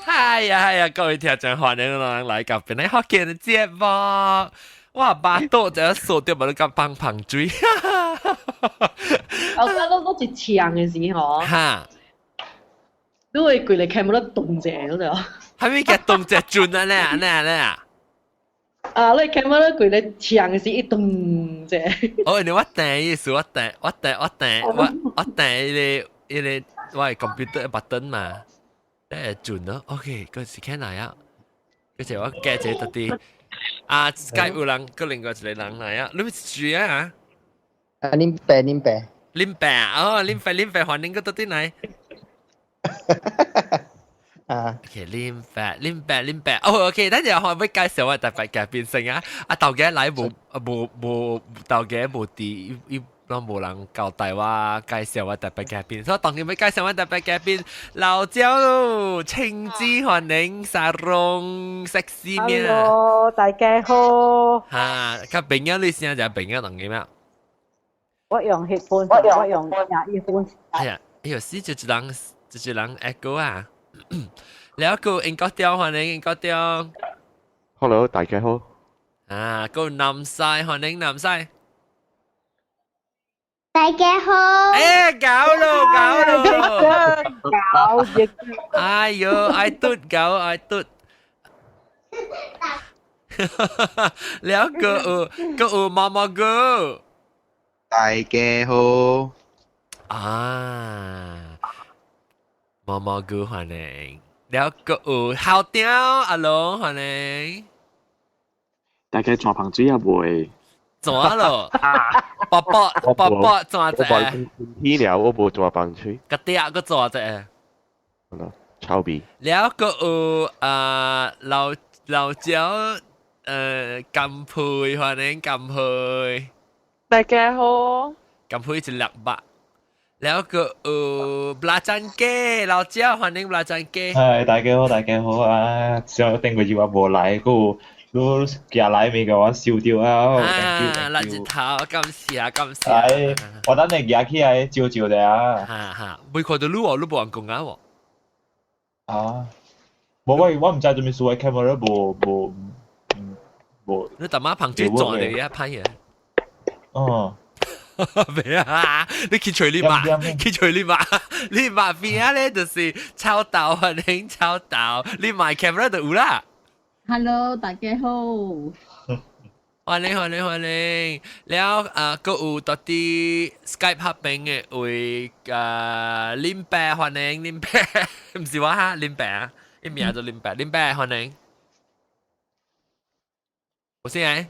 係呀係呀，各位聽眾歡迎來到本來福建的節目。哇，巴肚就數掉無你咁放芳水。我覺得都一搶的時候，你會規個 camera 動者嗰度。係咪叫動者轉啊？咧啊咧咧啊！啊，你 camera 規個搶的時一動者。哦，你我訂意思，我訂我訂我訂我我訂伊個伊個我係 computer button 嘛，誒轉咯。OK，嗰時看來啊，嗰時我加一個特啲。啊，Skype 有人，個另外一個人來啊，你是誰啊？啊，恁爸恁爸。恁爸哦，恁爸恁爸，歡迎個到底來。啊，OK，恁爸恁爸恁爸，哦，OK，等陣我會介紹我特別嘅變成啊，啊，頭家來無無無，頭家無佇，伊伊攏無人交代我介紹我特別嘉賓，所以當然要介紹我特別嘉賓，老焦咯，青子歡迎沙龍 sexy 面。 Hello，大家好。哈，較朋友你先就朋友同嘅咩？我用 headphone，我用耳機。係啊，哎呦，死就一人，就一人 echo 啊。了個英國雕歡迎英國雕。 Hello，大家好。啊，個南西歡迎南西。大家好。哎，搞咯，搞咯，搞亦。哎呦，愛嘟搞愛嘟。了個有個有毛毛哥。大家好。啊，毛毛哥歡迎。了個有校長阿龍歡迎。大家做朋水也袂。怎咯？伯伯伯伯怎者？天了，我無做放水。個嗲個做者？臭味。了個有啊老老椒甘佩歡迎甘佩。大家好。甘佩一六百。了個有布拉贊雞老椒歡迎布拉贊雞。係大家好，大家好啊！上頂個月我無來，個你寄來未共我收著啊！啊，辣一頭，感謝感謝。係，我等你寄起來照照者啊。哈哈，未看到你哦，你無人講啊喎。啊，無我我毋知做咩事，我 camera 無無無。你大媽旁邊轉嚟啊，歹嘢。哦。咩啊？你去隨你媽，去隨你媽，你媽邊啊咧就是臭豆啊，你臭豆，你買 camera 就有啦。 Hello，大家好。歡迎歡迎歡迎，了啊，閣有到啲 Skype 合邊嘅位啊，林伯歡迎林伯，毋是我哈，林伯啊，伊名做林伯，林伯歡迎。我先來。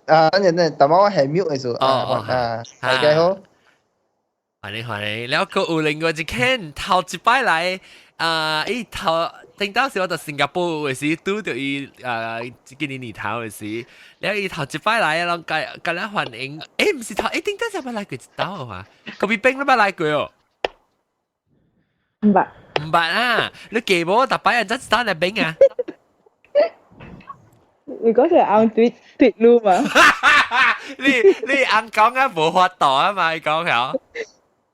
啊，等陣等陣，但我係 mute 嘅時候，哦啊，大家好。歡迎歡迎，了閣有另外一間頭一擺來，啊，伊頭頂當時我到新加坡的時，拄著伊啊，今年年頭的時，了伊頭一擺來，攏共共咱歡迎，欸，毋是頭，欸，頂當時捌來過一道嘛，隔壁冰都捌來過哦。毋捌。毋捌啊！你記無？逐擺人真一道來冰啊！你嗰時係啱推推路嘛？你你翁講啊，無法度啊嘛，伊講曉。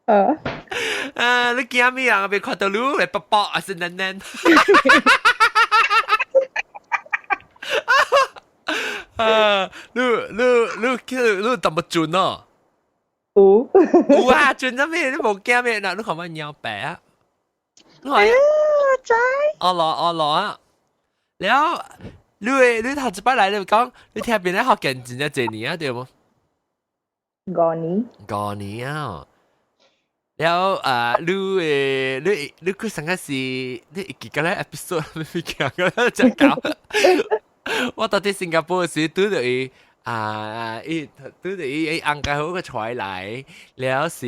啊！啊！你驚咩啊？被看到你會卜卜啊，是嫩嫩。啊！你你你去你淡薄準哦。有。有啊，準咗咩？你無驚咩？嗱，你看我鳥白啊！你看。仔。我攞我攞啊！了，你你頭一擺來你講，你聽邊咧學見真正濟年啊，對無？ 5年。五年啊！了啊，你誒，你你佢上個是你會記得咧 episode 咩物件個真搞。我到佇新加坡時拄著伊啊，伊拄著伊伊翁家好個出來，了時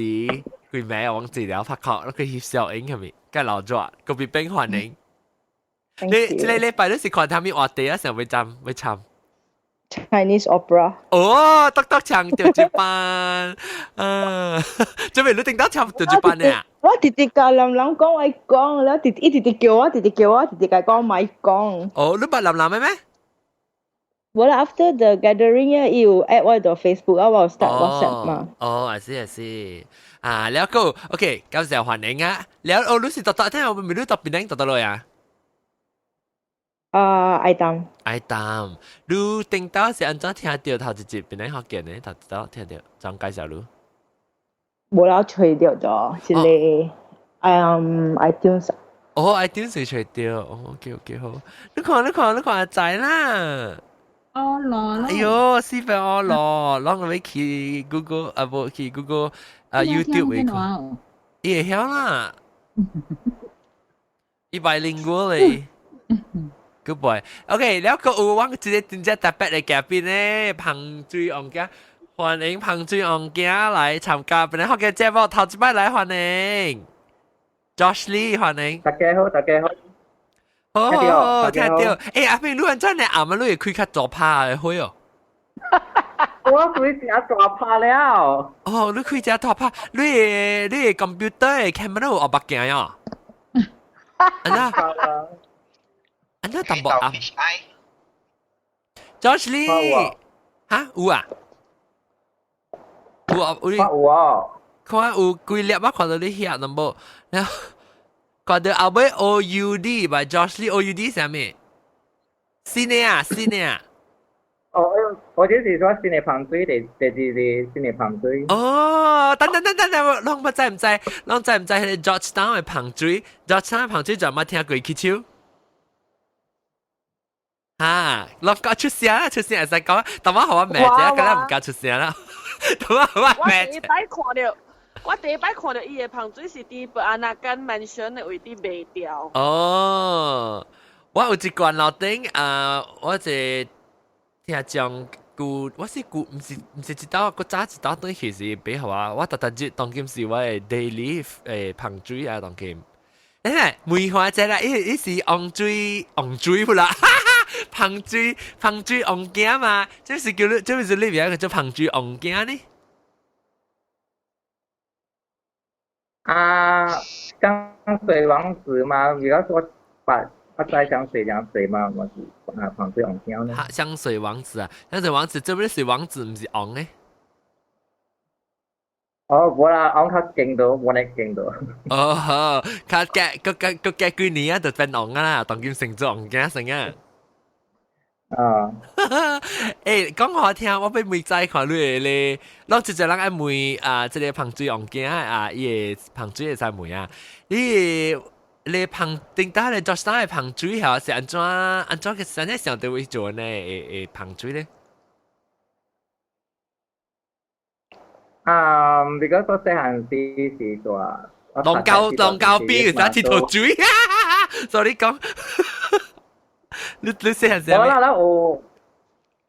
佢名我忘記了，發覺佢翕小影係咪？甲老熱，個別變歡迎。你這個禮拜你是看他們話題啊？想欲參欲參 Chinese opera。哦，獨獨唱著一班，啊，這邊你頂到唱著一班呢？我直直共林林講，我講了，直伊直直叫我，直直叫我，直直共講莫講。哦，你捌林林的咩？無啦，after the gathering 啊，伊有 add 我到 Facebook 啊，我有 start WhatsApp 嘛。哦，I see I see。啊，了個 OK，感謝歡迎啊。了哦，你是讀讀聽我咪你讀邊頂讀到落啊？啊，愛當。愛當，你頂到是按怎聽著頭一集邊頂福建的？頭一道聽著，怎介紹你？無啦，揣著咗，一個iTunes。哦，iTunes 揣著，哦，OK OK 好。你看你看你看阿仔啦。哦羅哎喲，四份哦羅，攏個欲去 Google 啊，無去 Google 啊 YouTube 去看，伊會曉啦，伊 bilingual 咧。Good boy。OK，了個有我一個真正特別的嘉賓咧，彭水王家，歡迎彭水王家來參加本來福建節目，頭一擺來歡迎，Josh Lee 歡迎。大家好，大家好。好好好，聽著。欸，阿明，你按怎呢？暗暝你會開較大拍的火哦？我開誠大拍了。哦，你開誠大拍，你的 computer 的 camera 有烏目鏡喲？按怎？按怎淡薄暗？Josh Lee，哈有啊？有啊，有有啊。看有幾粒啊？看到你遐淡薄，然後看到後尾 OUD by Josh Lee OUD 啥物？新的啊，新的啊。哦，我就是說新的香水，第二個新的香水。哦，等等等等等，攏不知毋知，攏知毋知彼个 Georgetown 的香水，Georgetown 的香水就捌聽過起手。啊，攏講出聲啦，出聲會使講，但我予我罵者，敢若毋敢出聲啦。但我予我罵。我第一擺看著，我第一擺看著伊的香水是佇 Peranakan Mansion 的位置賣掉。哦，我有一罐樓頂啊，我一個聽講舊，我是舊，毋是一道，閣早一道轉去時買予我，我逐逐日當今是我的 daily 香水啊，當今。欸，梅花姐啦，伊是王水王水不啦？香水香水王囝嘛，這是叫你，這是你名叫做香水王囝呢？啊，香水王子嘛，比較說把我知香水香水嘛，我是啊香水王子呢。香水王子啊，香水王子，這邊是王子，毋是王呢？哦，無啦，王較勁到，無咧勁到。哦好，較隔個隔個隔幾年啊，就變王啊啦，當今成做王囝成啊。啊！欸，講好聽，我欲問再看你的咧，攏一個人愛問啊，這個香水王囝啊，伊的香水會使問啊，你你香頂搭咧做啥的香水吼是按怎按怎去啥物想著會做呢？會香水咧？啊，because 我細漢時是做龍溝龍溝邊有啥鐵頭水？所以你講，你細漢時？我啦啦有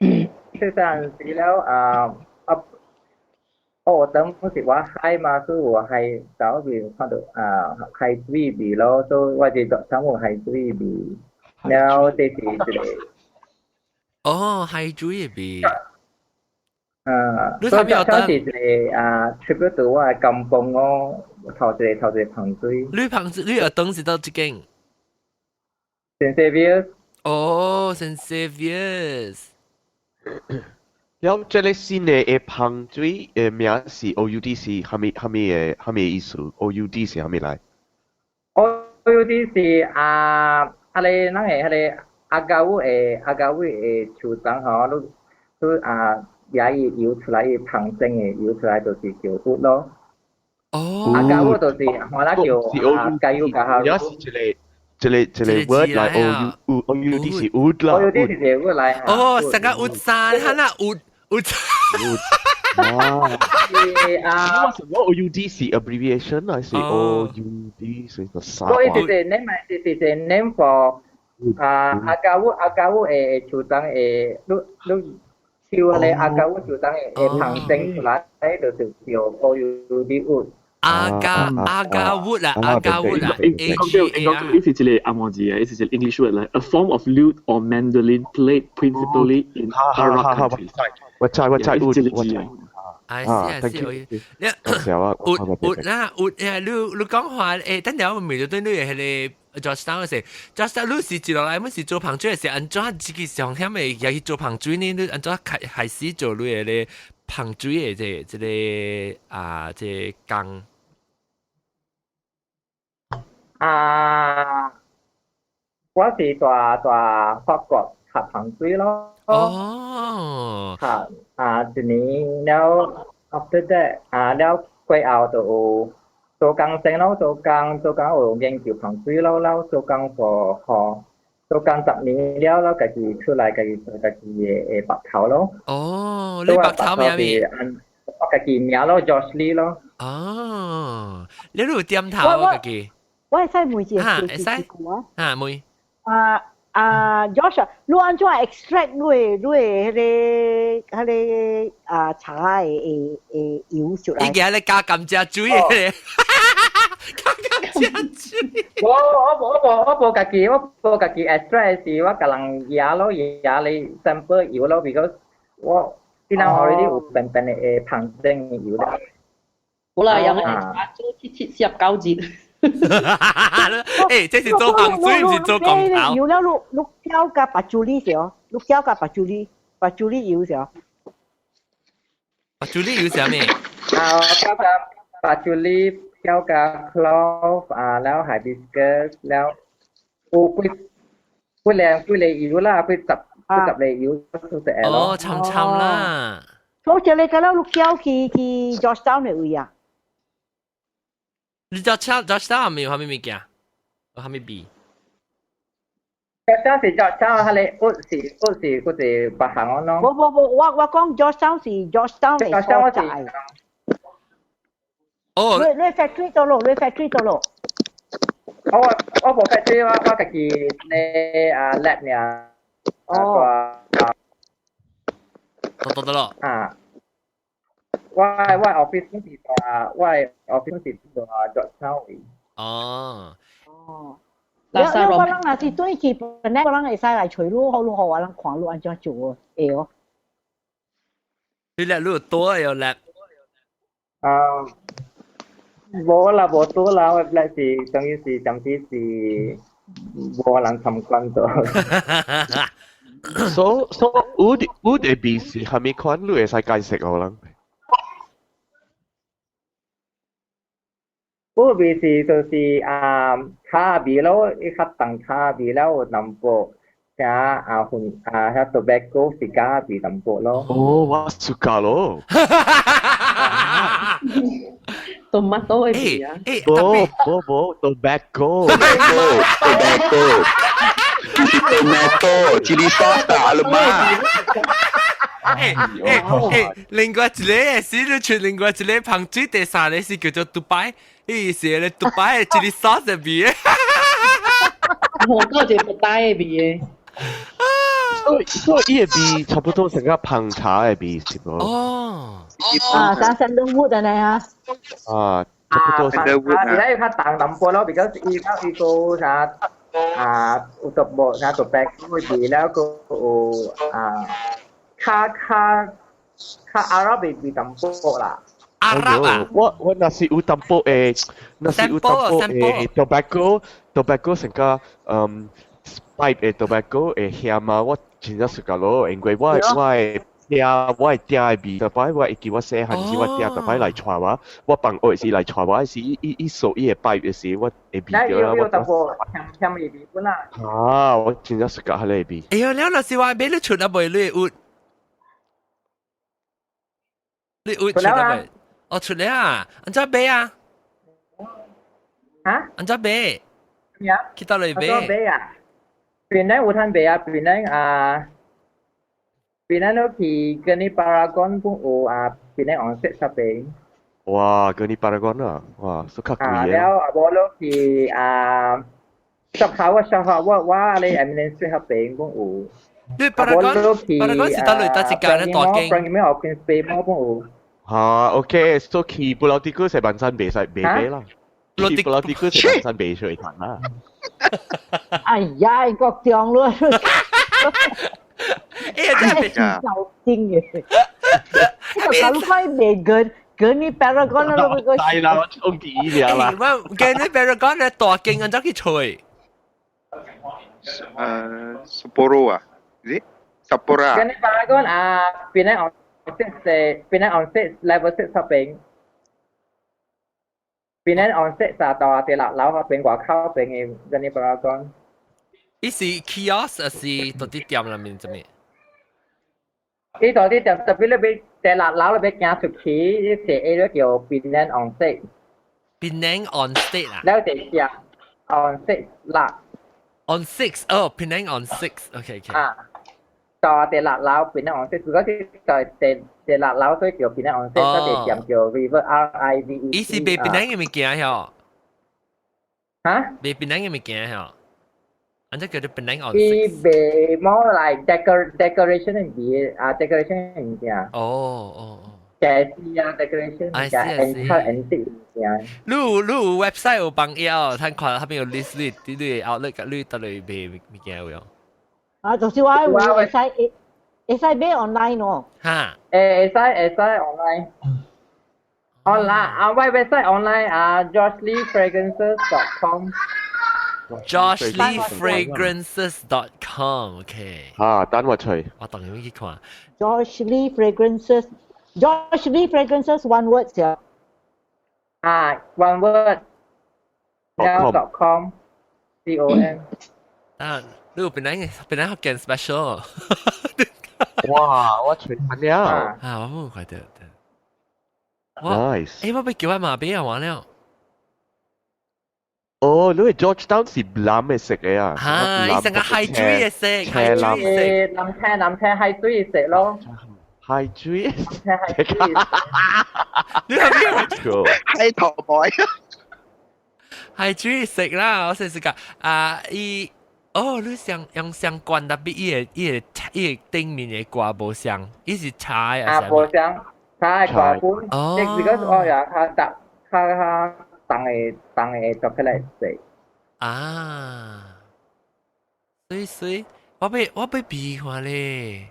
細漢時了啊啊！哦，等不是我海嘛，所以我海走邊看到啊海水味咯，所以我就想有海水味，然後這是一個。哦，海水味。啊，所以這是一個啊，tribute to 我的甘榜哦，頭一個頭一個香水。你香水，你學堂是佗一間？聖 Xavier。哦，聖 Xavier。了，這個新的的香水的名是 OUD 是蝦米蝦米的蝦米意思？OUD 是蝦米來？OUD 是啊，啊個咱的彼個阿加烏的樹樁吼，你你啊。也伊游出來，伊旁生的游出來就是叫 oud 咯。哦，阿加烏就是換啦叫啊，加油加哈。也是一個一個一個 word 來 O U O U D 是 oud 啦。 O U D 是一個 word 來。哦，成個 oud 山，哈那 oud oud。哦。啊。我想講 O U D 是 abbreviation 還是 O U D 是個啥？所以就是 name 是是 name for 啊阿加烏阿加烏的樹樁的，你你。叫彼個阿加烏樹樁的旁生出來，就是叫 O U D wood。阿加阿加 wood 啊，阿加 wood 啊。講到講到，伊是一個紅毛字啊，伊是一個 English word 來，a form of lute or mandolin played principally in Arab countries。我知我知 wood 我知。 I see I see，你 oud oud 啦 oud 誒，你你講話誒，等陣我問著對你彼個 Georgetown 的時，Georgetown 你是一落來，阮是做香水的時，按怎自己上險的也去做香水呢？你按怎開開始做你的咧芳水的這個啊，這個工？啊，我是蹛蹛法國學芳水咯。哦。學啊，一年了，after that 啊，了過後就有做工先咯，做工有研究芳水咯，了做工 for 學做工10年了，了家己出來家己做家己的白頭咯。哦，你白頭名咩？我家己名咯，Josh Lee 咯。哦，你有點頭啊家己？我會使問一個會使啊問。啊啊，Josh，你按怎 extract 你的彼個啊茶的油出來？伊今日加甘蔗水的，加甘蔗水。我無家己 extract 是我共人拿咯，拿你 sample 油咯，because 我啲人 already 有平平的芳精油啦。好啦，用茶做七七四十九節。欸，這是做芳水，毋是做公頭。油了，你攪佮 patchouli 是哦，你攪佮 patchouli，patchouli 油是哦。 patchouli 油啥物？啊，攪佮 patchouli，攪佮 clove 啊，了 hibiscus 了，有幾幾兩幾個油啦，幾十幾十個油都食咯。哦，摻摻啦。所以這個了，你攪去 Georgetown 的位啊？你知 Georgetown 沒有啥物物件？有啥物味？ Georgetown 是 Georgetown，彼個有是嗰是別行咯。無無無，我講 Georgetown 是 Georgetown 的所在。哦。你 factory 倒落，你 factory 倒落。我無 factory，我家己咧啊 lab 爾。哦。得得得咯。啊。我 office 是蹛，我 office 是蹛 Georgetown 位。哦。哦。了了，我人若是轉去本來我人會使來揣你，好你予我人看你按怎做，會哦。你叻，你有多有叻。啊，無啦，無多啦，我叻是等於是暫時是無人參觀到。 So 有的味是啥物款？你會使解釋予人？有味是就是啊，咖味咯，伊較重咖味了有淡薄，加啊混啊，遐 tobacco 是咖味淡薄咯。哦，我 suka 咯。 tomato 的味啊！欸，無無無，tobacco。 Tobacco. Tomato, chili sauce 打了嗎？欸欸欸！另外一個是你出另外一個芳水，第三個是叫做杜拜，伊是咧杜拜的 chili sauce 的味。我個一個杜拜的味。所以伊的味差不多成個芳茶的味是無？哦。啊，像 sandalwood 按呢啊。啊，差不多。啊，而且較重淡薄咯，because 伊較伊個啥啊有淡薄啥 tobacco 味了，閣有啊。較較較阿拉伯味淡薄啦。阿拉啊！我若是有淡薄的，若是有淡薄的 tobacco，tobacco 成個嗯 pipe 的 tobacco 會香啊，我真正 suka 咯，因為我的嗲的味，逐擺我會記我細漢時，我嗲逐擺來帶我，我放學時來帶我時，伊掃伊的 pipe 的時，我會味著啦。我淡薄香香味味本啦。啊，我真正 suka 彼个味。哎喲，你若是話買你出啊未？你有？你有出啊未？哦，出了啊！按怎買啊？嚇？按怎買？咩啊？去佗落買？買啊？檳城有通買啊？檳城啊，檳城都去跟你 Paragon 本有啊，檳城黃色十邊。哇，跟你 Paragon 啊，哇，so 較貴啊，了啊，無落去啊，shop 頭我咧 Eminence 嗰邊本有。你 Paragon，Paragon 是佗落佗一間咧大間。 Paragon 咩？Queens Bay 本有。嚇，OK，so 去布老迪哥食晚餐袂使袂買啦。去布老迪哥食晚餐袂出來談啦。哎呀，國中咯。哎呀，真係受精嘅。呢個咁快未跟跟你 Paragon 啦，個。係啦，我衝幾年啦。我跟你 Paragon 咧大間按怎去揣？Sapporo 啊？Is it? Sapporo 跟你 Paragon 啊，邊咧？ Six 係 Penang on six level 6 嗰邊。Penang on six 啊，到第六樓嗰邊外口邊嘅 Zenith Paragon。伊是 kiosk 還是到啲店裏面做咩？呢度啲店特別你俾第六樓你俾行出去，呢隻 area 叫 Penang on six。 Penang on state 啊？แล้ว第四 on six 啦。 On six，哦，Penang on six，OK OK。啊，到第六樓 Penang on six，如果是在第六樓所以叫 Penang on six，嗰隻店叫 River R I V E。伊是賣 Penang 嘅物件嗬？嚇？賣 Penang 嘅物件嗬？按這叫做 Penang on 伊 six。賣 more like decoration 嘅物啊，decoration 嘅物件。哦哦哦。家私啊，decoration 物件，antique 物件。你有 website 有幫伊哦，睇看佢邊有 list 你啲你 outlet 你得嚟賣物件有用。啊，就是我有會使買 online 哦。哈？會使 online。online 啊，我 website online 啊，joshleefragrances.com。 joshleefragrances.com，OK。啊，等我隨。我當然去看。 Josh Lee Fragrances，Josh Lee Fragrances one word 啫。啊，one word。dot com c o m。啊，你有本來學見 special。哇！我隨睇了。啊，我冇看到。 Nice。誒，我被叫我媽俾人玩了。哦，你係 Georgetown 是藍嘅色嘅啊？嚇，伊成個海水嘅色，海水色。藍青海水色咯。海水。藍青海水。你係咩？海頭 boy。海水色啦，我先是講啊，伊哦，你相用相關特別伊個頂面嘅掛無相，伊是茶啊，無相，茶嘅掛本，哦，即係如果我又較搭較較重嘅重嘅做起來食。啊，水水，我欲比看咧。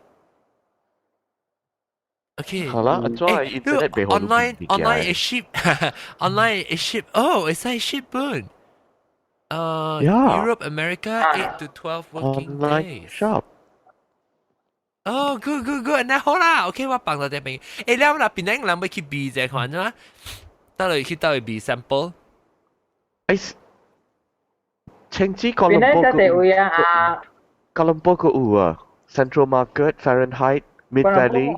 OK，好啦，再 internet 俾我 online ship online ship 哦，會使 ship 本。Europe, America, 8 to 12 working days. Shop. 哦，good good good，那好啦，OK，我放到這邊。誒，了啦，邊個人欲去比這款啫嘛？到嚟去到去比 sample。誒，青子哥倫坡個位啊？哥倫坡個有啊，Central Market, Fahrenheit, Mid Valley。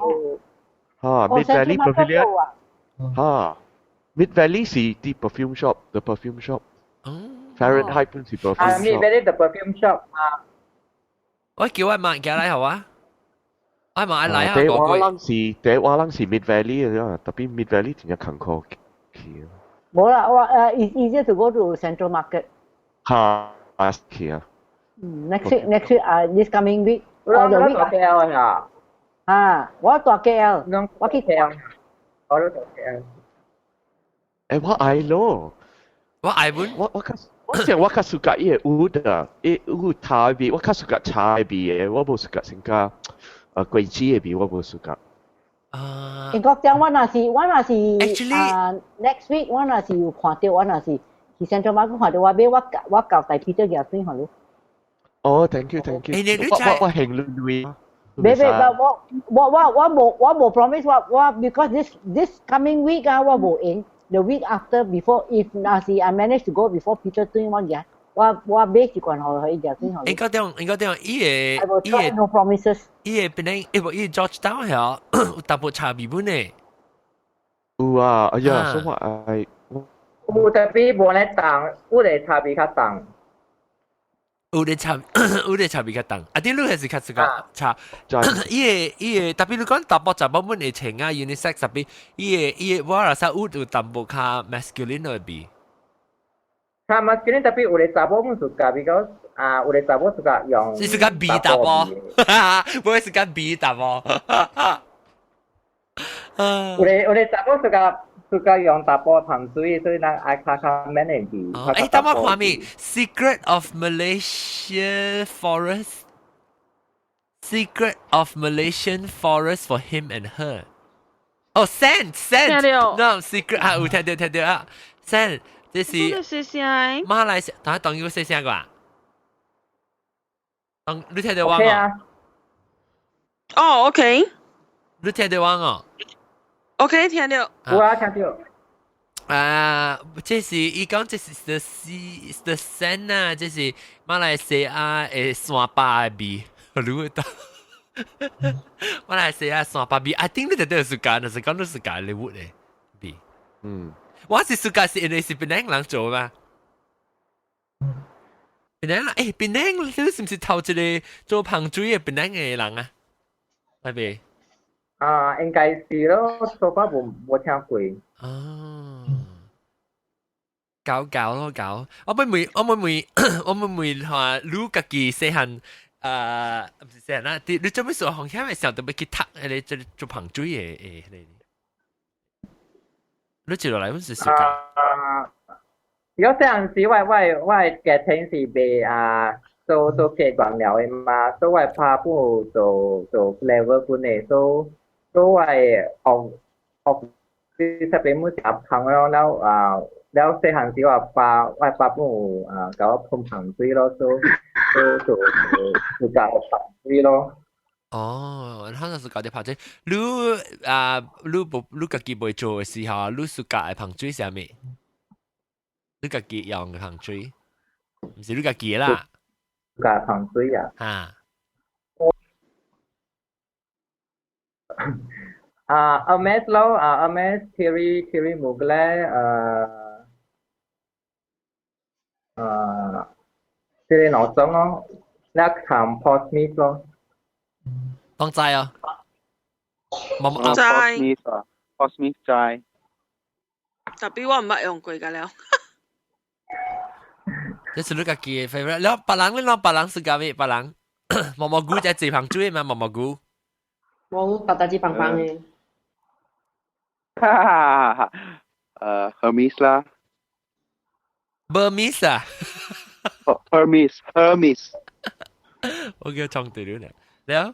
嚇，Mid Valley Pavilion。嚇，Mid Valley 是啲 perfume shop，the perfume shop。Fahrenheit 本是 perfume shop。啊，Mid Valley the perfume shop 啊。我叫我買過來好啊。我買來啊。第我人是 Mid Valley 嘅啊，特別 Mid Valley 真係艱苦去。冇啦，我easier to go to Central Market。嚇，啊去啊。嗯，next week 啊，this coming week 我就 week KL 啊。啊，我住 KL，我去 KL，我都住 KL。誒，我愛咯。我愛本。我想我較 suka 伊個 wood 啊，伊有茶味，我較 suka 茶味的，我無 suka 成個果子的味，我無 suka。啊！英國講我若是 Actually 啊，next week 我若是有看到，我若是去 Central Market 看到，我買我交代 Peter 寄水予你。哦，thank you，thank you。你我興你。別別，我無 promise 我 because this coming week 啊，我無閒。The week after before if 若是 I manage to go before Peter 轉我寄，我買一罐予伊寄水予你。應該點？伊個 no promises。伊個邊個？欸無伊個 Georgetown 係有淡薄茶味本呢。有啊，哎呀，所以我愛。有特別無咧重，有咧茶味較重。有咧茶味較重，啊啲你還是較 suka 茶。伊個特別你講淡薄查某本會穿啊，unisex 特別伊個我若說有淡薄較 masculine 的味。較 masculine 特別有咧查某本 suka，because 啊有咧查某 suka 用。是 suka 味淡薄，不會 suka 味淡薄。有咧查某 suka 用淡薄糖水，所以咱愛較較 man 的味。誒，等我看面，Secret of Malaysia Forest，Secret of Malaysian Forest for him and her。哦，scent scent，no secret 啊，有聽到聽到啊，scent，這是馬來西亞，等下當要細聲個啊？當你聽到我冇？啊。哦，OK。你聽到我哦？OK，聽到。有啊，聽到。啊，這是伊講這是 the sea the sand 啊，這是馬來西亞的山巴的味，你會到？馬來西亞山巴味，I think 你就對 suka，就是講你 suka 你 wood 的味。我是 suka 是因為是檳城人做嘛。檳城人，檳城你是毋是頭一個做芳水的檳城的人啊？係咪？啊，應該是咯，說法無聽過。哦，搞搞咯搞，我每每我每每話你家己細漢，毋是細漢啦，你做咩事行險嘅時候特別去讀，迄個做做芳水的誒，迄個，你接落來阮是 suka。啊，如果細漢時我家庭是賣啊做做客原料的嘛，所以我拍本做做 flavor 本的，所以我學學啲設備每食芳咯，了啊，了細漢時我爸本有啊，共我噴芳水咯，所以做做做教芳水咯。哦，可能是搞啲芳水。你啊，你無你家己袂做的時候，你 suka 的芳水是啥物？你家己用的芳水，毋是你家己的啦。 suka 芳水啊？哈。啊，Hermes 咯，啊，Hermes Thierry Mugler，這個兩種咯，那看 Paul Smith 咯。當知啊？冇知。 Paul Smith 啊，Paul Smith 知。 Tapi 我毋捌用過㗎了。這是你家己的 favorite。了，別人你攞別人 suka 咩？別人毛毛菇就係芳水嘛，毛毛菇。冇白大隻棒棒嘅。哈哈哈！Hermes 啦。 Burmese 啊？Hermes，Hermes。我叫創對了呢。了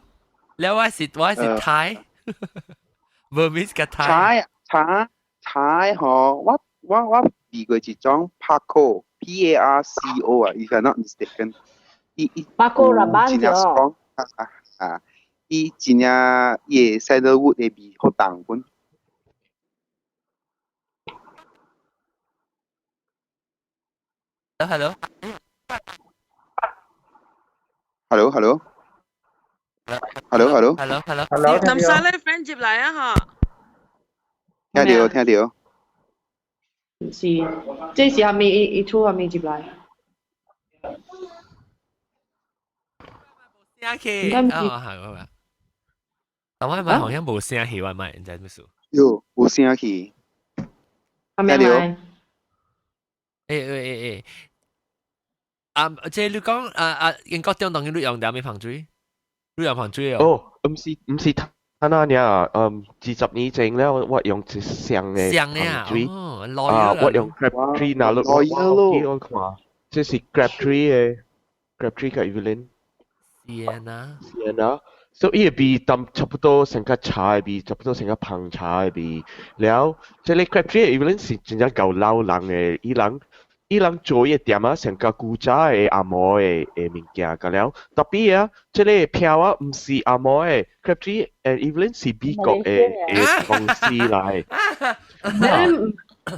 了，我是 Thai。Burmese 嘅 Thai。 Thai 茶茶嗬，我試過一種 Parco，P A R C O 啊，if I'm not mistaken。伊 Paco Rabanne 真正 strong 啊啊！伊真正伊的 sandalwood 的味好重本。 Hello。 Hello hello。 Hello hello。 Hello hello。 Hello。林生你 friend 接嚟啊嚇。聽到聽到。是，這是係咪伊厝係咪接來？聲去，哦係係。但我咪好像無聲去，我咪唔知咩事。有無聲去？係咪？欸，啊，這你講啊啊，英國中當然你用啲咩芳水？你用芳水哦？哦，毋是，啊那爾，20年前了，我用一箱的芳水，啊，我用 Crabtree 那我我看，這是 Crabtree 的 Crabtree 佮 Evelyn。 Sienna。 Sienna。所以伊的味淡差不多成個茶的味，差不多成個芳茶的味。了，這個 Crabtree Evelyn 是真正夠老人的，伊人做伊的店啊，上較古早的紅毛的物件，甲了。Tapi 啊，這個票啊，毋是紅毛的，Crabtree and Evelyn 是美國的公司來。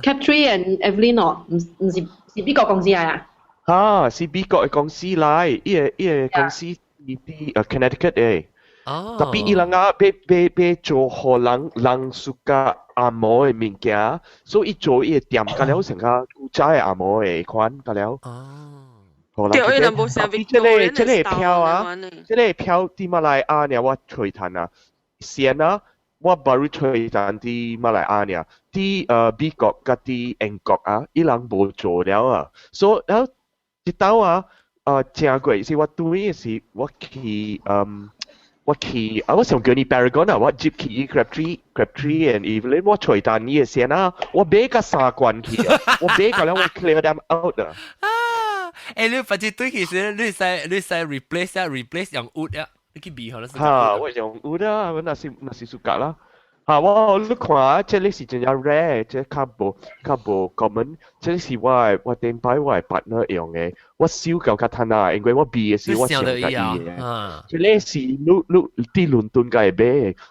Crabtree and Evelyn 哦，毋是美國公司來啊？哈，是美國的公司來，伊个公司是佇Connecticut 的。哦。 Tapi 伊人啊，欲做予人 suka 紅毛的物件，所以伊做伊的店，甲了成個古早的紅毛的款，甲了。哦。對，伊人無像這個票啊，這個票佇馬來亞爾我揣趁啊，先啊，我 baru 揣趁佇馬來亞爾，佇美國佮佇英國啊，伊人無做了啊，所以了一道啊，正過是我對是我去我去啊！我想叫你 Paragon 啊，我入去 Crabtree and Evelyn，我揣單伊的先啊，我買個三罐去啊，我買個了我 clear them out 啊。啊！你反正對其實你使 replace 啊，replace 用 wood 啊，你去味可能是。哈，我用 wood 啊，我那是 suka 啦。嚇，我你看，這裡是真正 rare，這較無 common，這是我頂擺我的 partner 用的，我燒夠較趁啊，因為我買的時我想佮伊的。這裡是你佇倫敦會買，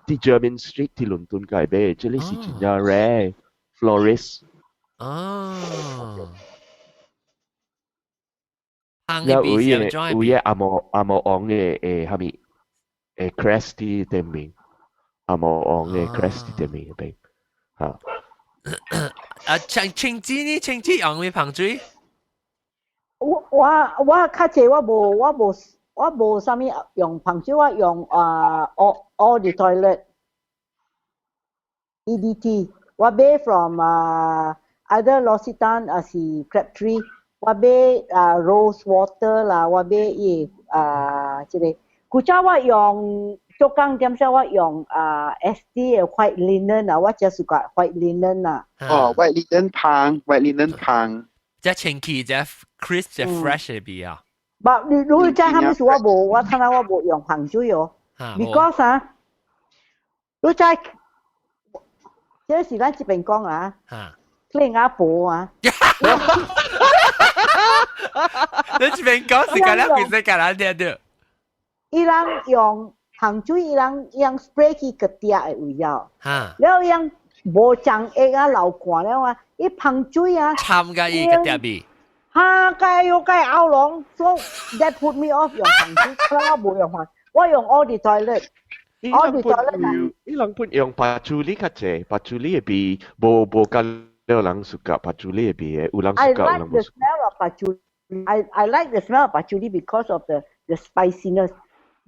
佇 Jermyn Street 佇倫敦會買，這裡是真正 rare florist。哦。了有的紅毛王的蝦米crest 佇頂面，紅毛王的 crest 佇頂面邊，嚇。啊，青青子呢？青子用咩香水？我較濟我無啥物用香水，我用啊 eau de toilette EDT，我買 from 啊 either L'Occitane 還是 Crabtree，我買啊 rose water 啦，我買伊啊這個，古早我用做工點時我用啊 SD 的 white linen 啊，我只是個 white linen 啊。哦，white linen 香，white linen 香。這清氣，這 crisp，這 fresh 的味啊。不，你如果這啥物事我無，我睇下我無用香水哦。Because 啊，你知，這是咱這邊講啊，你阿婆啊。你這邊講是講了幾歲？講了點點。伊人用香水，伊人 spray 去個底的位了。了伊人無長液啊，流汗了啊，伊香水啊。參個伊個底味。哈，該又該喉嚨，so that put me off 用香水，我無用香，我用 eau de toilette。eau de toilette。伊人本用 patchouli 較濟，patchouli 的味無甲了人 suka patchouli 的味的，有人 suka，有人無 suka。 I like the smell of patchouli. I like the smell of patchouli because of the spiciness.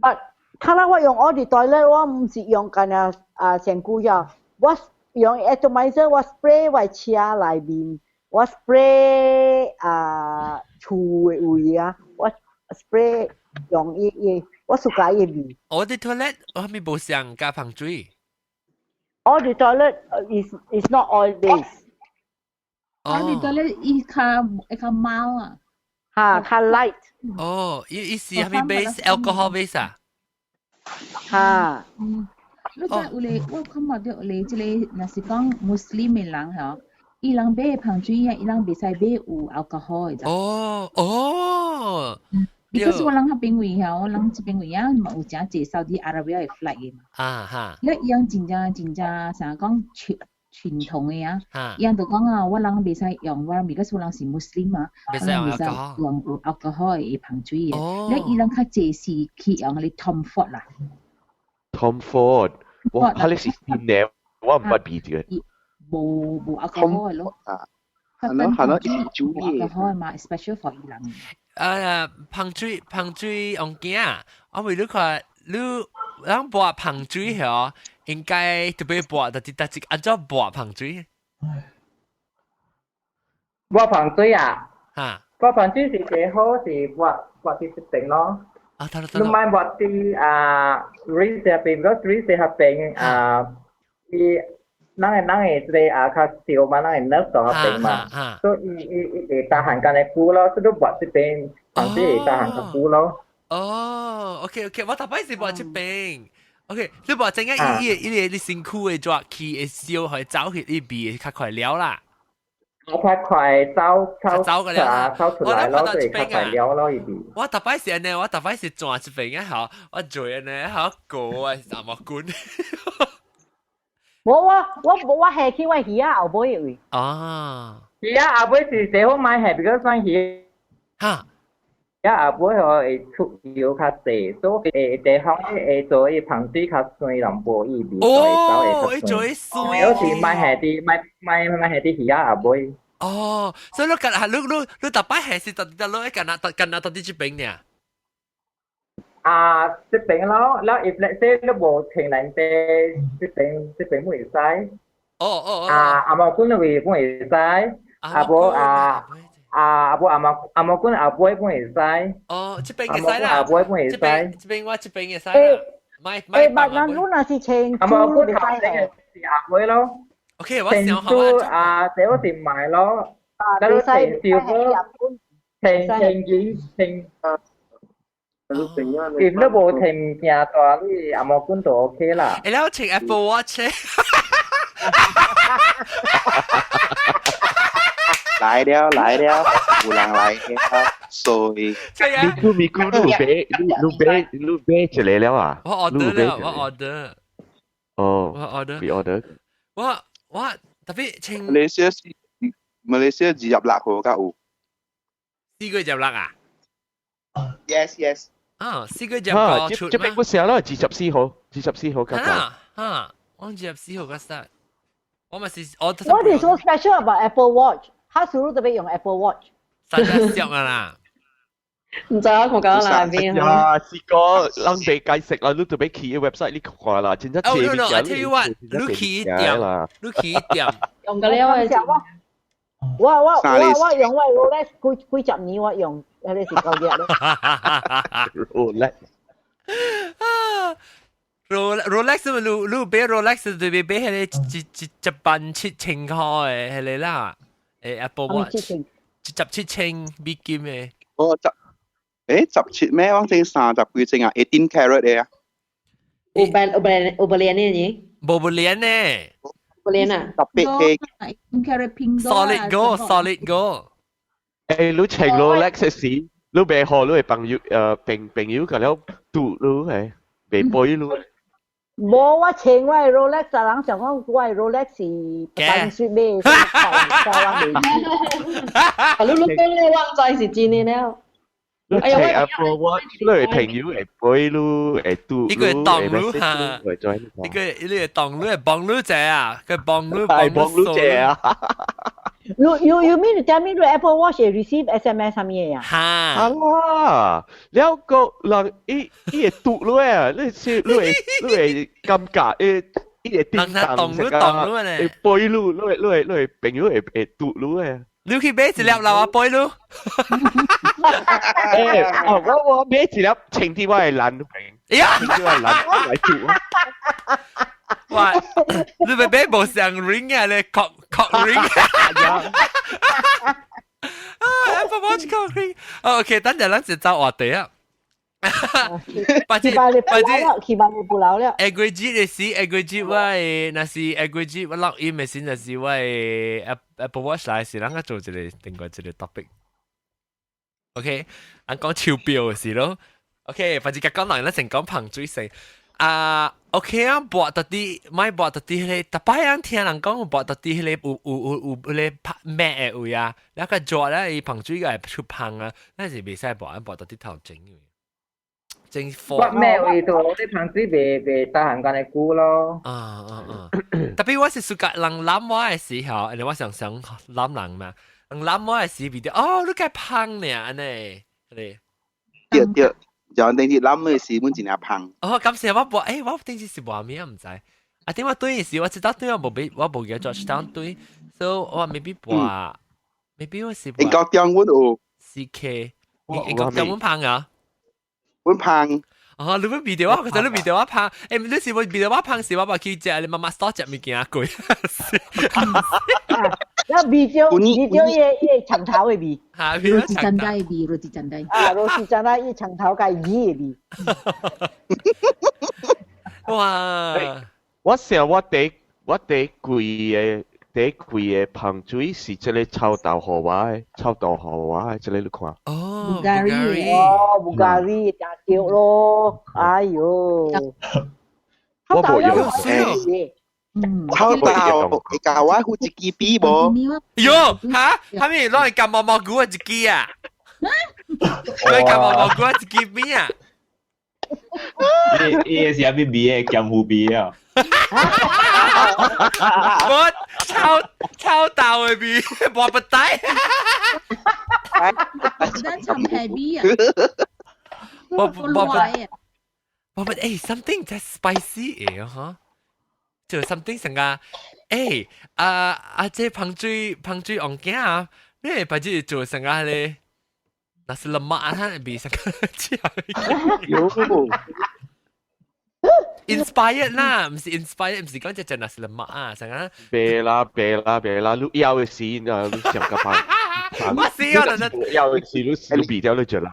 But 看來我用 eau de toilette，我毋是用干那啊身軀呀，我用 atomizer，我 spray 我車內面。我 spray 啊厝的位啊，我 spray 用伊伊，我 suka 伊味。 Eau de toilette 我係咪無上加香水？ Eau de toilette is not oil based。 Eau de toilette 伊較會較 mild 啊。嚇，較 light。哦，伊是係咪 base alcohol base 啊？嚇。嗯，你知有咧，我感覺到有咧，這個若是講穆斯林的人吼。伊人買香水啊，伊人袂使買有 alcohol 的。哦哦。 Because 我人彼邊位吼，我人這邊位啊，嘛有誠濟 Saudi Arabia 的 flight 的嘛。啊哈。了伊人真正真正啥講傳統的啊，伊人就講啊，我人袂使用，我人 because 我人是穆斯林嘛，我人袂使用有 alcohol 的香水的。了伊人較濟是去用嗰個 Tom Ford 啦。 Tom Ford，我彼個是新的，我毋捌味這個。無 alcohol 咯。啊，係咯係咯，無 alcohol 嘛，special for 伊人。啊，香水王囝，我為你看，你咱抹香水嗬，應該特別抹，特別特別按怎抹香水？抹香水啊？嚇！抹香水是最好是抹抹佇這邊咯。啊，得你莫抹佇啊 wrist 這邊，because wrist 這邊啊，伊。人的這個啊較少嘛，人的 nerve 到彼邊嘛，所以伊會 tahan 較久咯，所以抹這邊，香水會 tahan 較久咯。哦，OK OK，我頭擺是抹這邊。OK，你抹陣間伊伊你身軀會抓起會燒，會走去伊味較快了啦。較快走走走個了，走出來咯，所以較快了咯伊味。我頭擺是按呢，我頭擺是轉這邊啊，好，我做按呢，好過啊，三毛棍。我下去我魚仔後尾位。啊。魚仔後尾是最好買係，比較算魚。哈。魚仔後尾吼會出油較濟，所以會地方會做伊香水較酸，人無伊味。哦，會做酸。有時買下佇買下佇魚仔後尾。哦，所以你近係你逐擺下是特特你近啊近啊到佇這邊呢？啊，這邊咯，แล้ว if let's say 你無停兩地，這邊會使。哦哦哦。啊，紅毛棍位本會使，啊無啊啊無紅毛棍後尾本會使。哦，這邊會使啦。後尾本會使。這邊我這邊會使啦。買買欸，別人你若是穿紅毛棍頭先是後尾咯。 OK，我想好啊，這我是買咯。啊，你穿小波，穿穿緊穿。if 你無提物件大，你紅毛棍就 OK 啦。欸，你有穿 Apple Watch？來了來了，有人來了，所以咪咕咪咕，你買你買你買一個了啊？我 order 了，我 order。哦，我 order。俾 order。我特別清。馬來西亞26號才有。4月26啊？Yes yes。啊，4月26出這邊不寫了，二十四號，二十四號較早。哈，我二十四號較 start。我咪是我。 What is so special about Apple Watch？他輸入特別用 Apple Watch。實在俗啊啦！唔知啊，我講哪邊啊？是個人被解釋啦，你特別去 website 你看啦，真正哦 no no，I tell you what，你去一點，你去一點，用個了啊！我用我 Rolex 幾幾十年我用，嗰啲是夠熱咧。 Rolex。 Rolex 咪你你買 Rolex 對比買迄個一萬7千塊的迄個啦，Apple Watch 17千美金的。哦，十，17咩？我正30幾千啊，18 carat 的啊。有變有變有變呢？你？無不連呢？無連啊？18 K。 Carat 拼 Solid gold，solid gold。你穿 Rolex 時，你袂好你的朋友朋友個了賭你係，袂背你。無，我穿我的 Rolex，人想講我的 Rolex 是單水買，所以我袂記。啊，你你講咧，我唔知是真的了。你穿 Apple Watch，你的朋友會背你，會賭你個會當你哈？你個你會當你會幫你者啊？佢幫你幫你者啊？ You mean to tell me 你 Apple Watch 會 receive SMS 啥物嘢啊？哈！啊啦，了個人伊伊會賭你啊！你是你會感覺伊伊會叮當成個，會背你，你會朋友會賭你啊！你去買一粒啦，我背你。哦，我買一粒穿佇我的男朋友，穿佇我的男來賭啊！哇！你咪買無上 ring 啊？你 cock cock ring 啊！Apple Watch cock ring。哦，OK，等陣咱就走話題啊。八節八節，起碼你不老了。下個月的時，下個月我的，若是下個月我錄音的時，若是我的 Apple Watch 來時，咱個做一個另外一個 topic。OK，咱講手錶的事咯。OK，反正講人，咱先講芳水先。啊，OK 啊，薄到底，買薄到底迄個，逐擺人聽人講薄到底迄個有有有有迄個拍咩的位啊，那個做咧伊芳水個會出芳啊，咱是袂使薄，薄到底頭前嘅。真我咩味道？你芳水袂得閒間的久咯。啊啊啊！特別我是暑假人攬我的時候，因為我常常攬人嘛，人攬我的時比較哦，你該芳呢，按呢，對。對對。就頂次攬的時，阮真正芳。哦，感謝我無，我頂次是無咩毋知。啊，點我對時，我知道對我無俾，我無記得做當對，所以我未必播，未必我是。英國中阮有。 CK，英國中阮芳啊？阮芳。哦，你要味著我，其實你味著我芳，你是味著我芳時，我嘛去食，你媽媽多食物件貴。那味著味著伊個長頭的味。嚇， roti canai 的味，roti canai。啊，roti canai 伊長頭佮魚的味。哇！我想我第貴的第貴的芳水是這個臭豆予我的，臭豆予我的，這個你看。哦，Bvlgari。哦，Bvlgari 真對咯，哎喲。我無用。臭豆會教我有一支筆無？喲，嚇？啥物攏會夾毛毛菇的一支啊？攏夾毛毛菇的一支筆啊？伊是啥物味的？鹹腐味啊！我臭臭豆的味，無不帶。咱尋係味啊！我我我不something 真 spicy 的哈，就 something 成個啊啊！這芳水芳水王囝啊，你會把這做成個咧？nasi lemak 啊，味成個有 inspired 啦，毋是 inspired，毋是講只只 nasi lemak 啊，成個。別啦別啦別啦，你要的時啊，你想個辦？我死我啦！要的時你你比掉你就啦。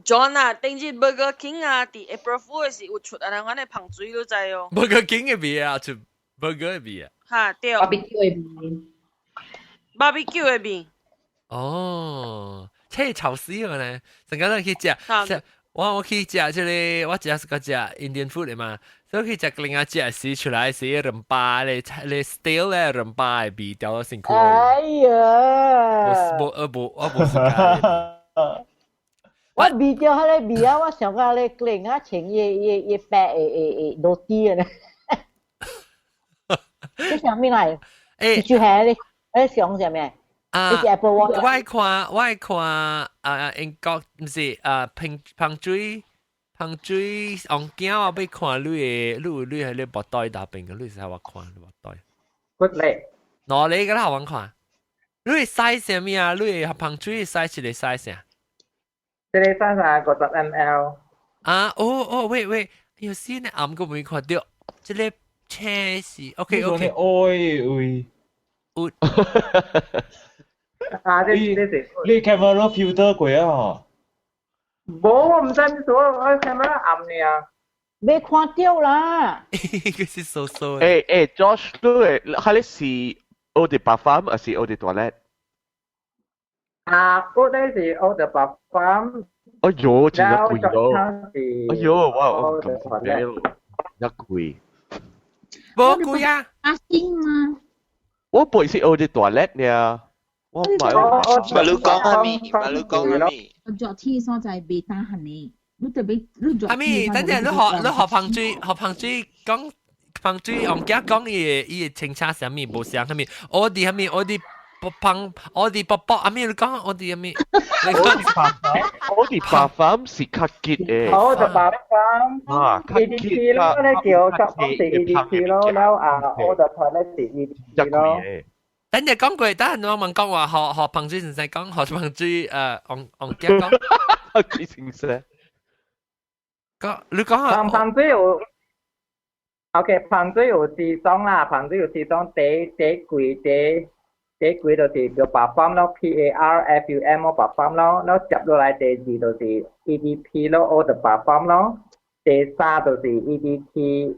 John 啊，頂日 Burger King 啊，佇 April Fool 的時有出按呢款的芳水，你知哦？Burger King 的味啊，出 burger 的味啊。哈對。 barbecue 的味。 barbecue 的味。哦，這臭死我呢！成個人去食，食我去食這個，我食是個食 Indian food 的嘛，所以去食另外食時出來是荏巴咧，咧 stale 咧荏巴的味調到身軀。哎呀！無無我無時間。我味著彼个味啊，我想講咧，另啊穿伊伊伊白的的的螺絲啊呢。這啥物來？欸，就係咧，咧想啥物？啊！你是 Apple Watch 我愛看啊，英國毋是啊，香香水香水紅鏡我欲看你的，你有你喺你腹袋內邊嘅，你使我看你腹袋。骨力。哪裡個啦？我看。你的 size 啥物啊？你的香水 size 一個 size 啥？這個 size 50 ml。啊，哦哦，喂喂，有時呢暗個沒看到，這個車是 OK OK。愛喂。有。啊！這這是你 camera filter 過啊？無，我毋知做，我 camera 暗爾。未看到啦。佢是傻傻。欸欸，Josh，你的，彼是 Eau de Parfum 還是 Eau de Toilette？啊，我呢是 Eau de Parfum。哎喲，真係貴咯！哎喲，我咁貴，一貴。無貴啊！阿星嗎？我本是 Eau de Toilette 呢。我買。馬路講阿咪，馬路講阿咪。我昨天所在袂打閒呢，你特別你昨阿咪，等陣你學你學香水，學香水講香水，我唔記得講伊個伊個清車啥物無相啥物，我哋啥物我哋香我哋卜卜阿咪你講我哋阿咪，我哋 Parfum 是較結的。 Eau de Parfum。啊，較 EDT 咯，咧叫講是 EDT 咯，然後啊，Eau de Toilette 是 EDT 咯。等陣講過，等陣我問講話學學香水先生講，學香水王王傑講。香水先生。講你講啊。香水有，OK，香水有四種啦，香水有四種，第第貴第第貴就是叫 Parfum 咯，PARFUM 咯，Parfum 咯，然後接落來第二就是 EDP 咯，Eau de Parfum 咯，第三就是 EDT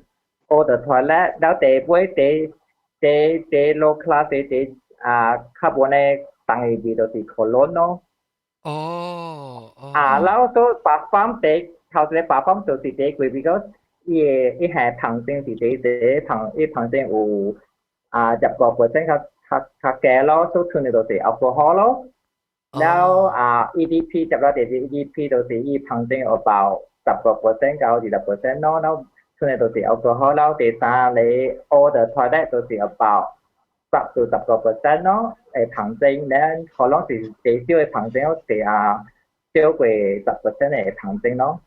Eau de Toilette，然後第尾第第第 low class 的第啊較無呢重的味就是 cologne 咯。哦。啊，然後都 Parfum 第頭一個 Parfum 就是第貴，because 伊的伊係香精是第一香，伊香精有啊10個 percent 較較較低咯，所以剩的就是 alcohol 咯。然後啊 EDP 接落第二 EDP 就是伊香精有包10個 percent 到20 percent 咯，然後剩的就是 alcohol 咯。第三個 Eau de Toilette 就是 about 10到10個 percent 咯，誒香精咧可能是最少的香精，第啊少過10 percent 的香精咯。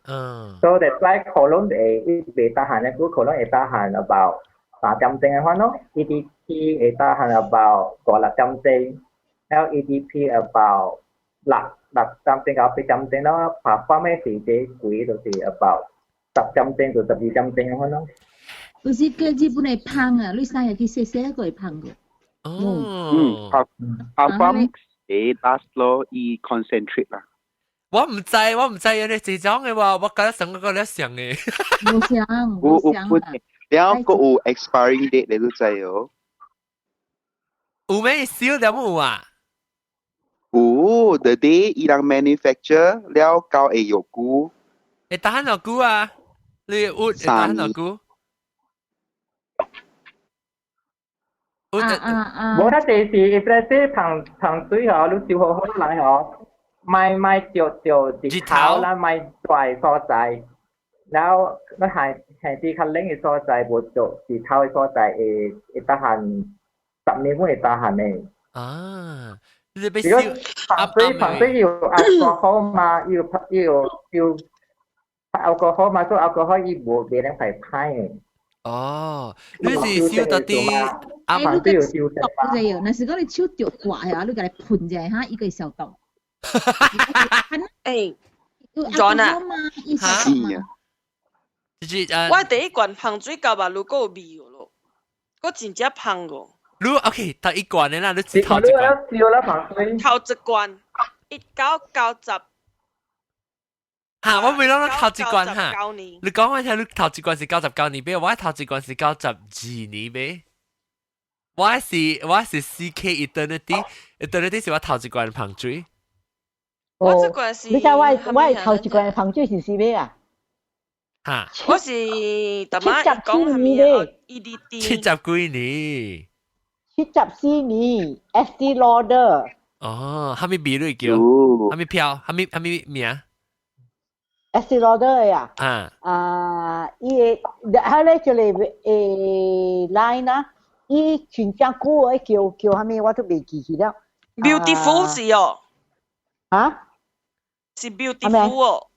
所以在可能會伊袂打寒的，久可能會打寒 about 3點鐘的款咯，EDT 會打寒 about 5、6點鐘，然後 EDP about 6、6點鐘到8點鐘咯，Parfum 的是這貴就是 about 10點鐘到12點鐘的款咯。有時叫日本的香啊，你使入去洗洗個會香個。哦。嗯，Parfum 會 last 咯，伊 concentrate 啦。我毋知，我毋知有你這種的話，我覺得上個個咧像的。無像，無像啊。然後閣有 expiring date 你都知哦。有咩燒點有啊？有，the day 伊人 manufacture 了到會有久。會當偌久啊？你有會當偌久？啊啊啊！無，他就是伊這香香水吼，你燒好好來吼，莫莫著著日頭啦，莫大所在，然後你係係啲較冷的所在，無著日頭的所在，會會得閒10年會得閒的。啊，你欲如果香水香水有 alcohol 嘛，有有有 alcohol 嘛，所以 alcohol 伊無袂能排歹的。哦，你是燒到啲欸，你個毒就有，若是講你手著掛啊，你共伊噴者哈，伊個會消毒。欸有 John 啊 alcohol 嘛，伊消毒嘛。就是誒，我第一罐香水膠目如果有味咯，我真正香個。你 OK，頭一罐的啦，你只頭一罐。燒啦香水。頭一罐，1990。嚇，我未諗到頭一罐嚇。你講我聽，你頭一罐是99年買，我頭一罐是92年買。我是 CK Eternity，Eternity 是我頭一罐香水。我這罐是。你知我頭一罐香水是啥物啊？嚇！我是逐擺講係咪 EDT？70幾年。74年，Estee Lauder。哦，啥物味你叫？啥物票？啥物名？Estee Lauder 呀。啊。啊，伊個，佢咧就係line 啊，伊真正久的叫啥物我都袂記起了。 Beautiful 是哦。啊？是 beautiful 哦。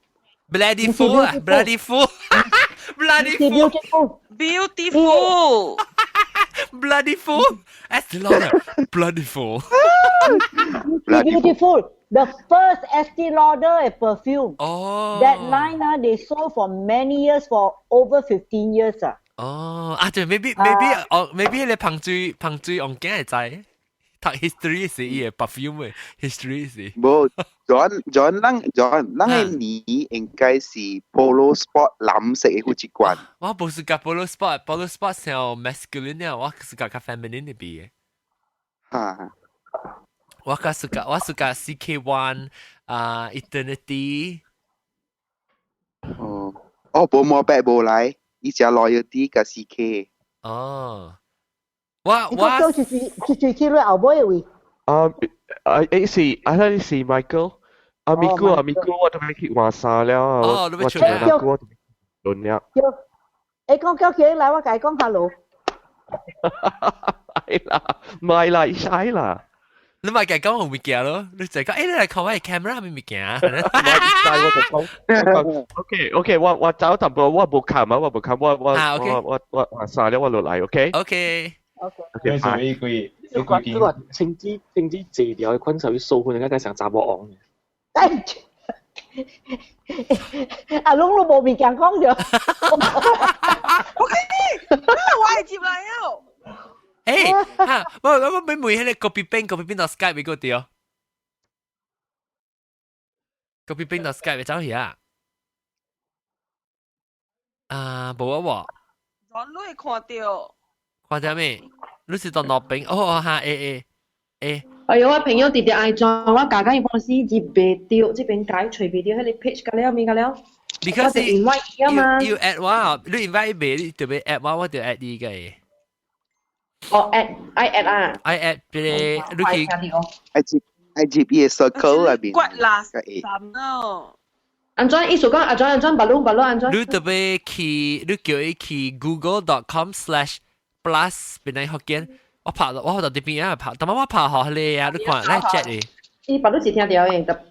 Bloody fool 啊！Bloody fool！Bloody fool！ Beautiful！ Bloody fool! Estee Lauder. Bloody fool. Beautiful. The first Estee Lauder perfume. Oh. That line ah, they sold for many years, for over 15 years 啊。哦，啊對，maybe 哦，maybe 你香水王囝會知，讀 history 是伊個 perfume 嘅 history 是。無，John John 咱 John 咱嘅年應該是 Polo Sport 藍色嘅嗰一罐。我無是甲 Polo Sport，Polo Sport 上 masculine 啊，我是較較 feminine 的味嘅。哈。我較 CK One 啊，Eternity。哦，哦，無毛白無來，伊只 loyalty 佮 CK。哦，我我就是去落後尾位。啊啊！誒是，啊你是 Michael，阿咪姑阿咪姑，我都欲去換衫了。哦，你欲出來啦？我輪了。叫，誒講叫起來，我共伊講 hello。係啦，唔係啦，使啦。你咪計講有物件咯，你就講，誒你來看我嘅 camera 係物件？唔係，我就講，OK OK，我走淡薄，我無看啊，我無看，我換衫了，我落來，OK。 OK。 OK。為什麼伊規伊規你話清子借掉嘅款就數分，應該成查某王嘅。阿龍都無物件講著。我給你，我會接來哦。誒，嚇！我欲問彼個 copy paste copy paste 到 Skype 個對。copy paste 到 Skype 走去啊！啊，無啊喎。我你會看到。看到咩？你是到哪邊？哦哦哈，欸欸欸。哎呦，我朋友直直愛裝，我家家伊公司接袂到，這邊解隨袂到，彼個 page 甲了物甲了。 Because invite 啊嘛。要 add 我，你 invite 袂，你就欲 add 我，我就 add 你個。哦，add 愛 add 啊。愛 add 俾你，你去。愛接愛接伊個 circle 內邊。骨垃圾哦。按怎意思講？按怎按怎？白攏白攏按怎？你特別去，你叫伊去 google.com/plus 邊來福建。我拍我到這邊啊拍，但我拍好你啊，你看來 chat 的。伊白攏是聽到的，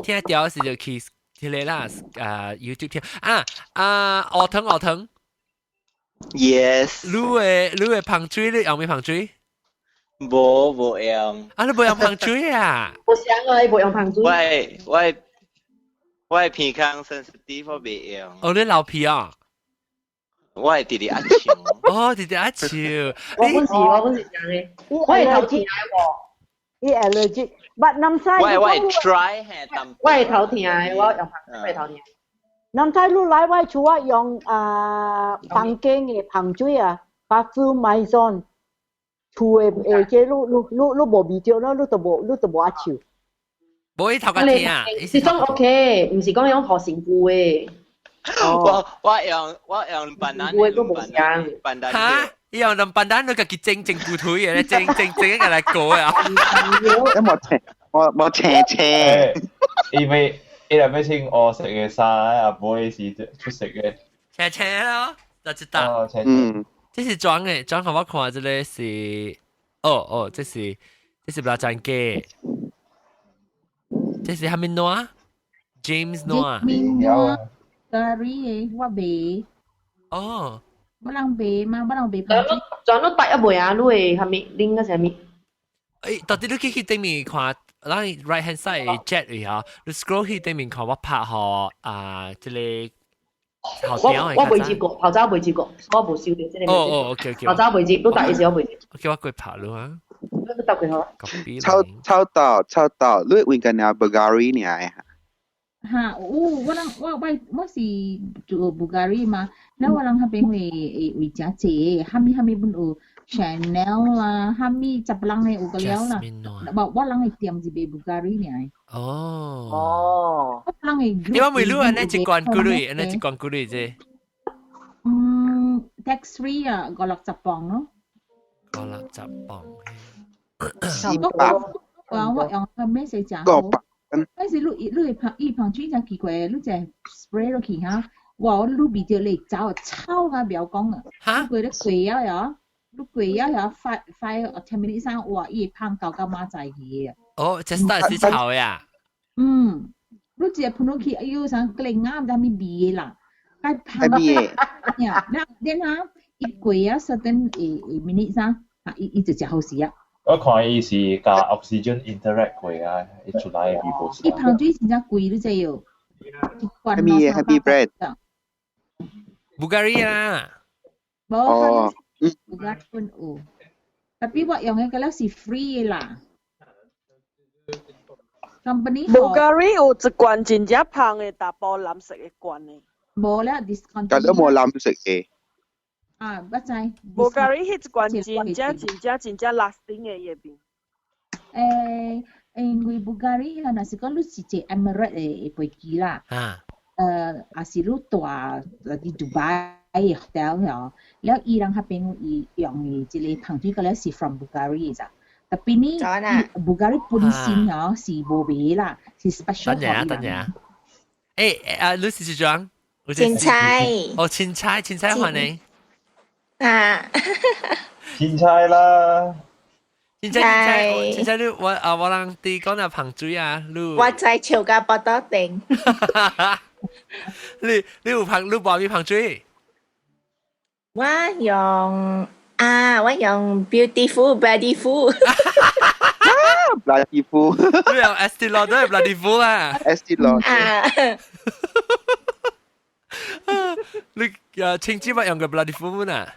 聽到是就去迄個啦，啊 YouTube 聽啊啊，學騰學騰。 Yes。你的香水你用咩香水？無用。啊，你無用香水啊？無想啊，伊無用香水。我鼻孔 sensitive 我袂用。哦，你流鼻啊？我會直直壓笑。哦，直直壓笑。我本是這樣的，我會頭疼喎。伊 allergic，but 南西我會 try 嘿，我會頭疼的，我用香水會頭疼。南西你來我厝我用啊房間的香水啊，Parfums Maison，厝的下這你無味著咯，你都無壓手。無伊頭殼疼啊！是講 OK，毋是講用予身軀的。我用 pandan 我都無想。 pandan。哈！伊用兩 pandan 你家己整整骨腿的，整整整一個來過啊！我青我青青。因為伊若欲穿烏色的衫，阿妹是出色的。青青咯，就知道。嗯。這是裝的，裝予我看，這个是，哦哦，這是布拉詹雞，這是蝦米諾？James 諾。 James 諾，我買。哦。我人買嘛，我人買。裝你帶一袂啊？你會蝦米拎個啥物？誒，到底你去頂面看，咱 right hand side chat 位吼，你 scroll 去頂面看，我拍予啊，這个。我我未接過，頭早未接過，我無收到這個。哦哦，OK OK。頭早未接，你答伊時我未接。 OK，我過拍咯啊。你答過好。抄抄到抄到，你問緊阿 Bulgari 呢？嚇，有我人我我我是做 Bulgari 嘛，แล้ว我人彼邊會會誠濟，蝦米蝦米本有 Chanel 啦，蝦米雜人的有個了啦。無我人的店是賣 Bulgari 爾。哦。哦。我人的你話每路按呢一罐幾鐳，按呢一罐幾鐳啫？嗯，tax free 啊，50-60磅咯。50-60磅。400。我我用個咩事誠好。但是你你會芳伊芳水誠奇怪，你一 spray 落去哈，哇！你味著你走臭甲袂曉講啊！哈？過咧過了呀，你過了呀，5, 5 or 10 minutes 上，哇！伊會芳到到明仔去啊！哦，這是是臭呀？嗯，你一個噴落去，哎喲，啥格林啊，毋知啥物味的啦，該芳。味的？呀，然然後伊過了 certain 誒 minute 啥，啊，伊伊就誠好勢啊。我看伊是佮 oxygen interact 過啊，伊出來的味無伊芳水真正貴，你知喲？一罐蝦米的蝦米 brand？ Bulgari 啊。無，哦， Bulgari 本有，tapi 我用的個了是 free 的啦。Company Bulgari 有一罐真正芳的，大包藍色的罐的。無了 discount。但都無藍色的。啊，我知。 Bulgari 彼一罐真正真正真正 lasting 的伊的味。誒，因為 Bulgari 啊，若是講你是坐 Emirates 的飛機啦，啊，也是你住佇杜拜的 hotel 吼，了伊人彼邊伊用的這個芳水個了是 from Bulgari 的咋。特別呢，Bulgari 本身吼是無賣啦，是 special 等陣啊，等陣啊。誒啊，你是裝？凊彩。哦，凊彩，凊彩歡迎。啊。凊彩啦。凊彩，凊彩，凊彩你我啊，我人佇講下芳水啊，你。我在笑甲腹肚頂。你你有芳，你無咪芳水？我用啊，我用 beautiful beautiful。 Beautiful。你用 Estee Lauder Beautiful 啊？Estee Lauder。啊。你啊，青椒乜用個 Beautiful 啊？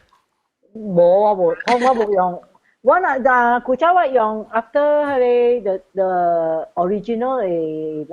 無我無，我我無用。我若啊，古早我用 after 彼個 the original 的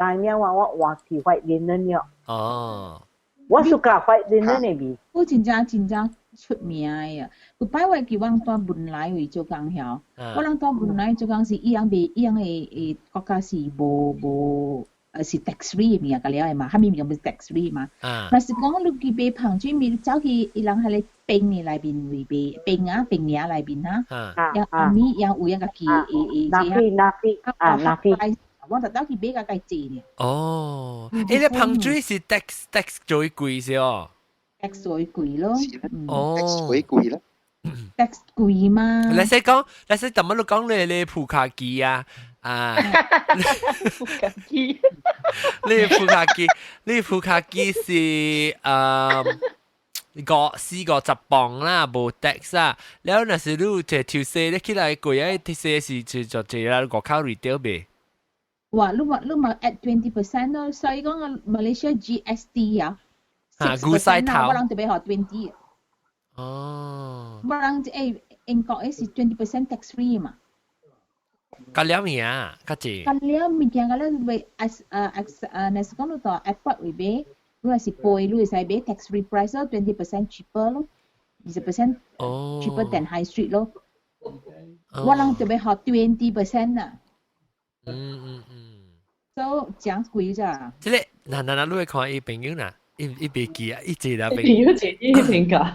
line 了，我我換去 white linen 了。哦。我 suka white linen 的味。我真正真正出名的啊！有擺我記我蹛文萊位做工曉，我人蹛文萊做工是伊人袂，伊人的的國家是無無，是 tax free 的物件，甲了的嘛，啥物物件毋是 tax free 嘛。若是講你去買芳水物，走去伊人彼个冰的內面位賣冰啊冰盒內面哈，然後暝然後有影家己會會拿飛拿飛啊拿飛。我就走去買甲家做呢。哦，欸，你芳水是 tax tax 最貴是哦？tax 最貴咯。哦，tax 最貴啦。 tax 貴嘛？你使講，你使怎麼你講你你普卡基啊？啊，普卡基，你普卡基，你普卡基是五四五十磅啦，無 tax 啊。了若是你有摕抽稅，你起來貴啊，抽稅是就就這啦，五口 retail 賣。哇！你嘛你嘛 add 20% 咯，所以講個 Malaysia GST 啊，啊，牛屎頭，我人特別學 20。哦。我人誒英國的是 20% tax free 嘛。較了物啊，較濟。較了物件，較了為 as 啊 as 啊，若是講你到 airport 位買，你若是飛，你會使買 tax free price 咯，20% cheaper 咯，20% cheaper than high street 咯。我人特別學 20% 啊。So 誠貴咋？這個，嗱嗱嗱，你會看伊朋友呐，伊伊袂記啊，伊一個朋友一伊評價。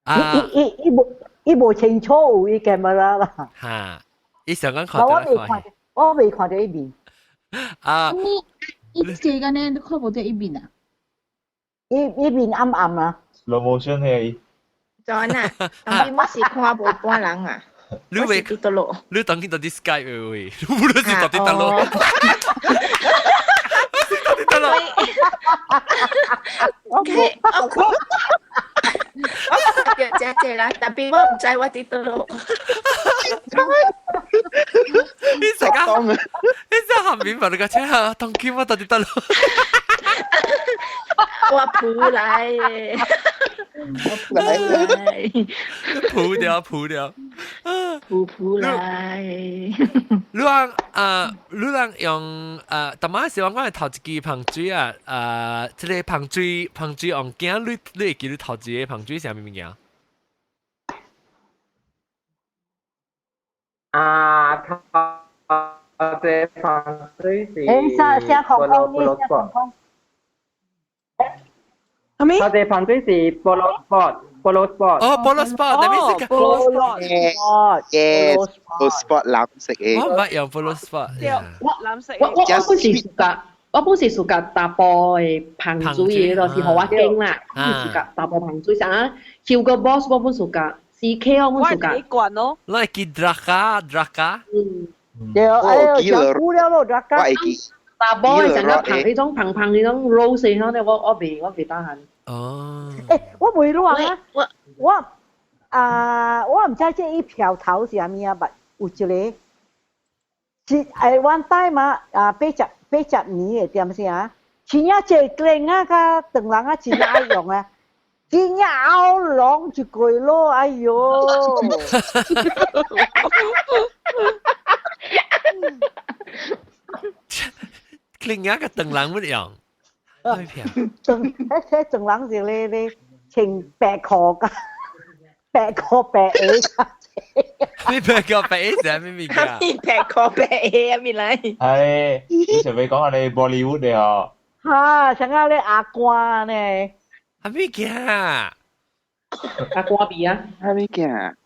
啊！伊伊伊無伊無清楚有伊 camera 啦。哈！伊上講看我未看，我未看著伊面。啊！伊這個呢，你看無著伊面啊？伊伊面暗暗啊。 Slow motion 係。早安啊！但是我是看無半人啊。你會你當見到啲 Skype 嘅喂，無論是到底得咯，是到底得咯。 OK，我看我看著誠濟人，tapi 我毋知我佇佗落。你成個你在下面把那個車當見我到底得咯。我抱來嘅，我抱來，抱掉抱掉，抱抱來。你人啊，你人用啊，逐擺時我講係頭一支芳水啊，啊，這個芳水芳水王鏡，你會記得頭一個芳水是啥物物件？啊，頭一個芳水是。誒，啥啥空空？你啥空空？係咪？頭一個芳水是 Polo Sport，Polo Sport。哦，Polo Sport，那邊是 Polo Sport。Yes，Polo Sport 藍色嘅。我唔捌用 Polo Sport。我藍色。我本是暑假大埔的芳水的，就是予我揀啦。我暑假大埔芳水，啥啊？Hugo Boss 我本暑假，CK 我本暑假。我管咯。你會記 Draka Draka？嗯。對，哎呦，講古了咯，Draka。我會記。大埔的成個芳迄種芳芳迄種 rose 迄種，我未打閒。哦。欸，我問你啊，我啊，我毋知這一票頭是啥物啊，有一個是欸，one time 啊，啊80年的點先啊，真正濟囡仔佮長人啊，真正愛用啊，真正喉嚨一過囉，哎喲！囡仔佮長人不用。長，迄長人是咧咧穿白褲佮白褲白鞋。你白褲白鞋是啥物物件？白褲白鞋啊，咪來？係，你上尾講下你 Bollywood 的嗬？哈，像啊咧阿官呢？啥物件？阿官味啊？啥物件？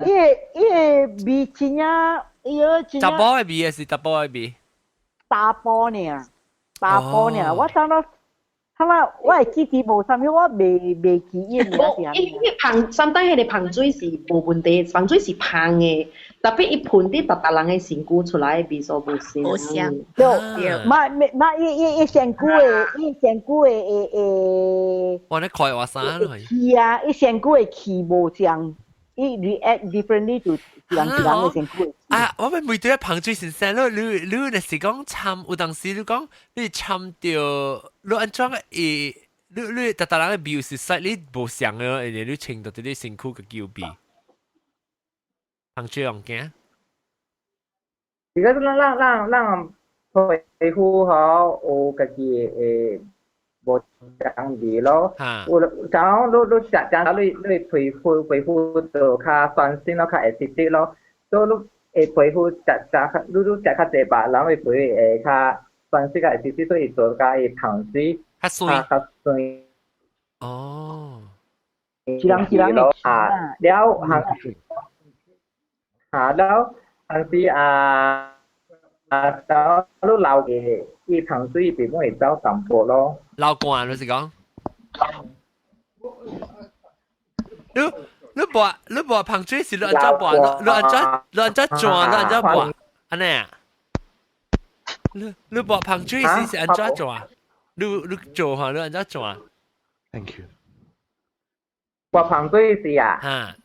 伊個味真正，伊個真正。查埔的味還是查埔的味？查埔爾，查埔爾，我當了。他媽，我會記得無啥物，我未記伊名是啥物。伊芳，三等彼个芳水是無問題，芳水是芳的，特別伊噴佇逐逐人的身軀出來，味素無相。無相。對，嘛嘛，伊身軀的，伊身軀的會。哇！你開話衫咯。氣啊！伊身軀的氣無相，伊 react differently to 人一人的身軀。啊！我咪每對芳水先生，你若是講參，有當時你講你參著，你按怎會？你逐逐人的味是 slightly 無相的，因為你穿著佇你身軀個叫味。芳水用鏡。如果咱皮膚吼有家己的無相味咯，有講你食食你皮膚就較酸性咯，較會直直咯，所以你會皮膚食食你食較濟肉，人會皮膚會較酸性較會直直，所以做較會芳水較酸較酸。哦，一人一人的啊，了行啊了，但是啊啊，到你流嘅，伊芳水並會走淡薄咯。流汗就是講，你抹芳水是你按怎抹？你按怎轉？你按怎抹？按呢啊？你抹芳水是按怎轉？你做下你按怎轉？Thank you。抹芳水是啊？嚇！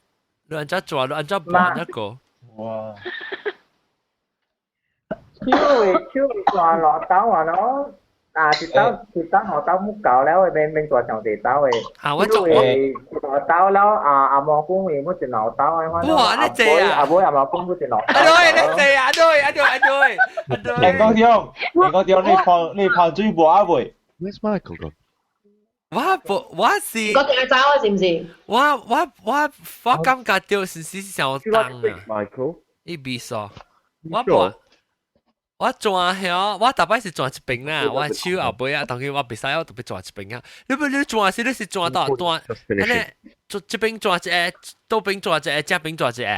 你按怎轉？你按怎抹？按怎過？哇！手會手會轉落刀啊喏。啊，一刀一刀後刀木搞了，免做上地刀的。啊，我做我一刀了啊，阿毛公會木一兩刀的。哇，你濟啊！阿妹阿毛公木一兩刀。阿對，你濟啊！阿對，阿對，阿對，阿對。人講中，你芳水抹啊未？Where's Michael gone？我不，我是。我定走啊，是毋是？我感覺到是上重啊。 Michael，伊味素，我無。我轉遐，我逐擺是轉一邊啦，我手後尾啊，當然我袂使，我特別轉一邊啊。你不你轉時，你是轉到轉，按呢，這邊轉一個，倒邊轉一個，這邊轉一個。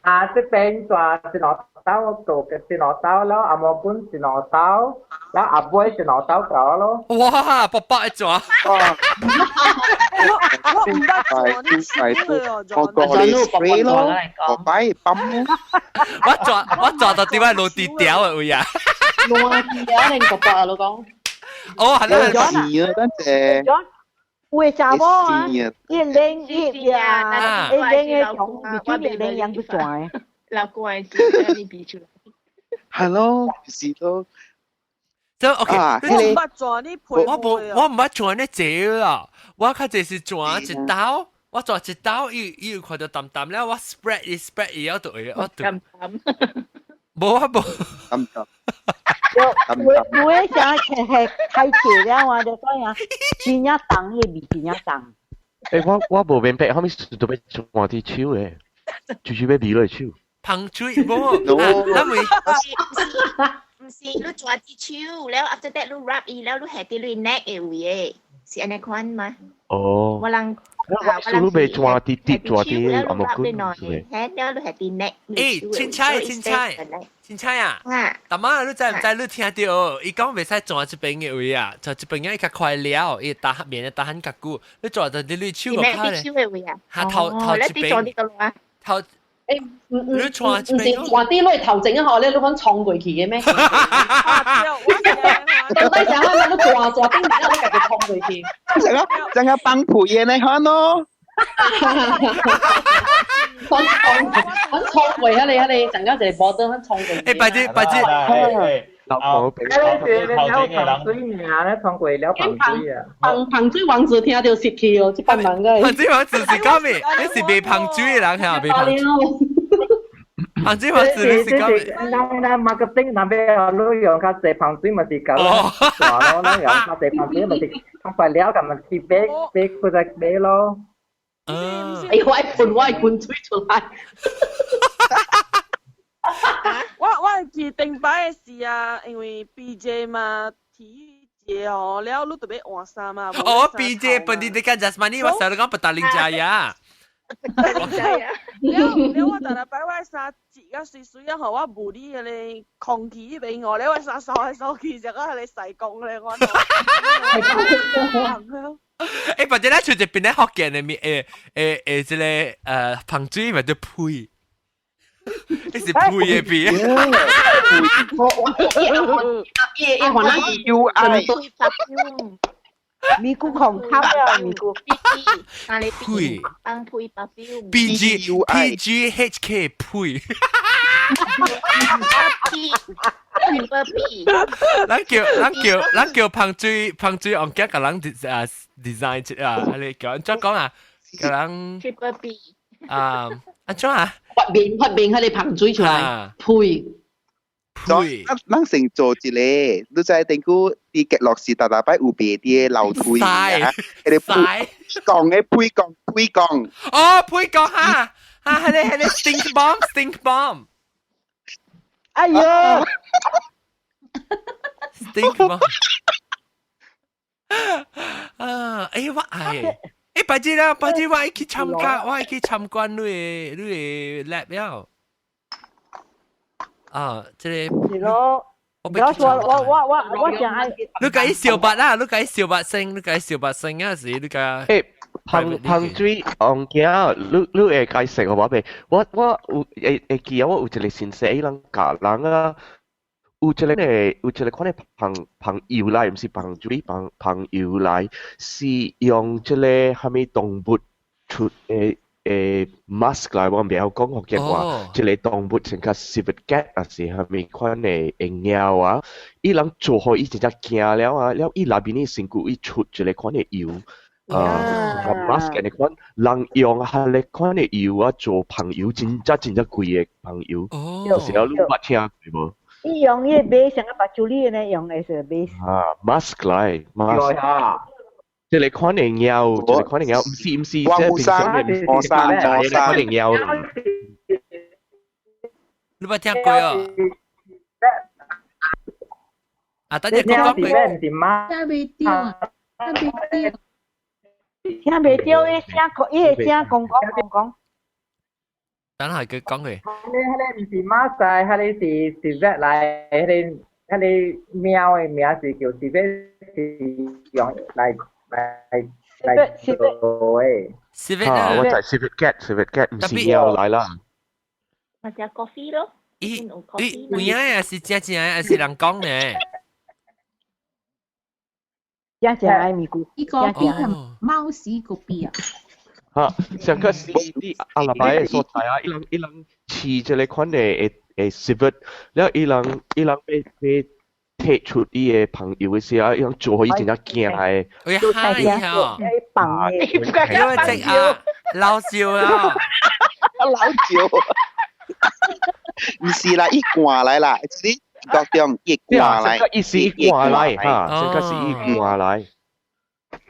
啊，這邊轉一兩刀，倒一兩刀了，阿毛本一兩刀，แล้ว阿妹一兩刀搞咯。哇，爸爸一轉。我唔捌轉，你我過你 spray 咯，我擺泵咯。我轉到點解落地條的位啊？落地條你爸爸啊，老公。哦，係啦，是啊，等陣。有的查某啊，伊冷伊啊，伊冷的從比中冷樣去轉的。老公還是你比出來。係咯，是咯。就 OK。我毋捌轉你皮我無我毋捌轉咧這啊，我較濟是轉一刀，我轉一刀，伊伊有看到淡淡了，我 spread 伊 spread 伊了就會，我就淡淡。無啊無。淡淡。有有的啥係開鐵了啊，就講啊，真正重，伊味真正重。欸，我無明白，後面是特別轉佇手的，就是欲味落手。芳水無，咱咪。毋是，你抓隻手，了 after that 你 rub 伊，了你下佇你 neck 的位的，是按呢款嗎？哦。我人。我你袂抓佇滴抓佇阿木棍，是嘿，了你下佇 neck。欸，凊彩凊彩凊彩啊！大媽，你知毋知？你聽著，伊講袂使轉這邊的位啊，轉這邊的伊較快了，伊打面的打很較久，你轉到佇你手個卡咧。手的位啊？哈，頭頭這邊。頭。欸，毋毋毋是轉佇你頭前啊吼，你講衝過去的咩？到底啥物？你轉轉頂面啊，你家己衝過去。這個這個放屁的那款咯。反衝反衝過去，你你陣間一個波燈反衝過去。欸，白姐白姐，老婆俾頭前的人水名咧，衝過了芳水啊！芳芳水王子聽著失去哦，這班人個。芳水王子是講咩？你是賣芳水的人嚇，賣芳水。芳水王子你是講咩？咱咱 marketing 那邊你用較濟芳水嘛是夠啦，咯，咱用較濟芳水嘛是較快了，咁嘛去買買負責買咯。哎，我愛噴，我愛噴水出來。我會記頂擺的事啊，因為 BJ 嘛，體育節哦，了你特別換衫嘛。哦，BJ Pendidikan Jasmani，我成日講 Petaling Jaya。了了，我逐日擺我衫折甲媠媠啊，予我物理彼个空氣彼邊哦，了我衫掃來掃去，就甲彼個西公咧，我。欸，或者咱出一邊咧福建的面，欸欸欸，這個芳水嘛叫屁，你是屁的屁。我我伊伊伊還 U I。咪咕紅卡了，咪咕。屁。放屁 perfume。 B G P G H K 屁。 P Triple P。咱叫咱叫咱叫芳水芳水王仔，共人啊 design 啊，你叫按怎講啊？共人 Triple B。啊，按怎啊？發明發明彼個芳水出來，屁。屁。咱咱先做一個，你知頂久佇結樂時逐逐擺有賣佇個樓梯啊，彼個屁講的屁講屁講。哦，屁講哈，哈，彼個彼個 stink bomb stink bomb。哎喲！stink bomb。啊，欸我愛，欸白姐啦，白姐我愛去參加，我愛去參觀你的 lab 了。啊，這個。是咯。我我我我我真愛。你共伊相捌啦，你共伊相捌先，你共伊相捌先啊，是你共。欸，芳芳水王仔，你你會解釋我未？我我有會會記啊，我有一個先生，伊人教人啊，有一個有一個款的芳芳油來，毋是芳水，芳芳油來，是用這个啥物動物出的的 musk 來，我毋曉講福建話，這個動物像較 civet cat 抑是啥物款的的貓啊，伊人做予伊真正驚了啊，了伊內面的身軀伊出一個款的油。啊，musk 的款，人用彼个款的油啊做芳油，真正真正貴的芳油。就是了，你捌聽過無？伊用伊個 base 像個 patchouli 呢，用的是 base。啊，musk 來，musk。這個款的貓，這個款的貓，毋是毋是，這平常的，毋是這個款的貓。你捌聽過哦？啊，等陣講講過。聽袂著啊，聽袂著。聽袂著，伊聲伊個聲講講講講。等下佢講佢。彼個毋是馬賽，彼個是 civet 來，彼個彼個貓的名是叫 civet，是用來來來做的。 civet 啊，我知 civet cat，civet cat 毋是貓來啦。嘛食 coffee 咯。伊伊有影啊是真正的，還是人講的？真正的咪咕。伊個比貓屎個比啊！哈，上個是佇阿拉伯的所在啊，伊人伊人飼這個款的的的 civet，了伊人伊人欲欲提提出伊个朋友的時啊，伊講做予伊真正驚的。哎呀，哈！放嘅，因為這啊老笑啊，老笑。毋是啦，伊寒來啦，你國中伊寒來，意思伊寒來哈，這個是伊寒來。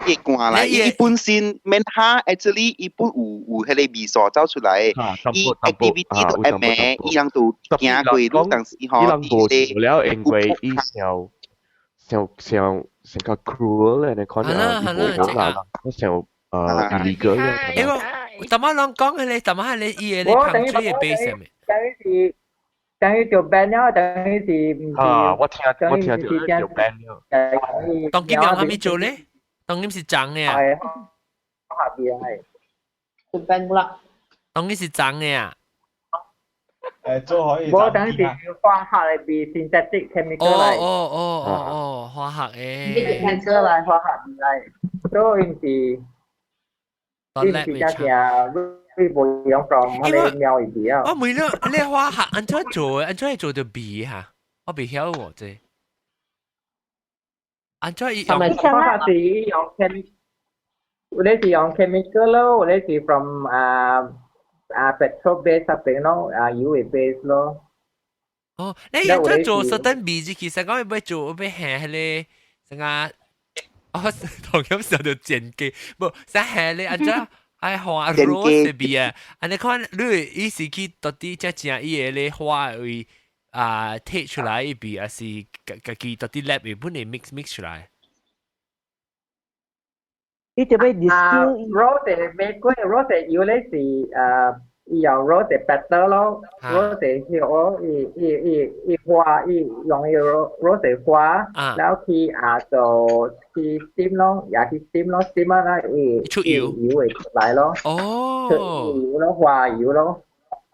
伊寒來，伊本身免蝦，actually 伊本有彼个味素走出來，伊 activity 都會咩，伊人都行過，你當時吼，伊人無做了，因為伊想想想想較 cruel 咧，你看啊，伊無好啦，我想illegal 咧。因為淡仔人講彼个，淡仔彼个伊個咧芳水的 base 咩？等於是等於就 ban 了，等於是毋是？啊，我聽就 ban 了。當今用啥物做咧？當今是髒的啊？係，下邊係。就 ban 啦。當今是髒的啊？做可以。無等於是化學的比 synthetic chemical 來。哦哦哦哦，化學的。 chemical 來化學來，所以是。伊是只只你無用 from 彼个貓伊啊。我問你，你化學按怎做？按怎做到味哈？我袂曉喎，這。按怎伊用？化學是用 chem，有咧是用 chemical 咯，有咧是 from petrol base 那邊咯，油的 base 咯。哦，你按怎做 certain 味？其實講欲做欲下彼个，啥個？我同樣時候就剪機，無啥下咧按怎？愛花 rose 的味啊！按呢看你伊是去到底才正伊个咧花位啊，提出來伊味，還是家己到底 lab 本來 mix mix 出來？伊就欲 distill rose 玫瑰 rose 油咧是伊用 rose petal 咯，rose 葉哦，伊伊伊伊花伊用伊 rose 花，然後去做去 steam 咯，也去 steam 咯，steam 啊啦，伊出油油會出來咯，哦，出油咯，花油咯，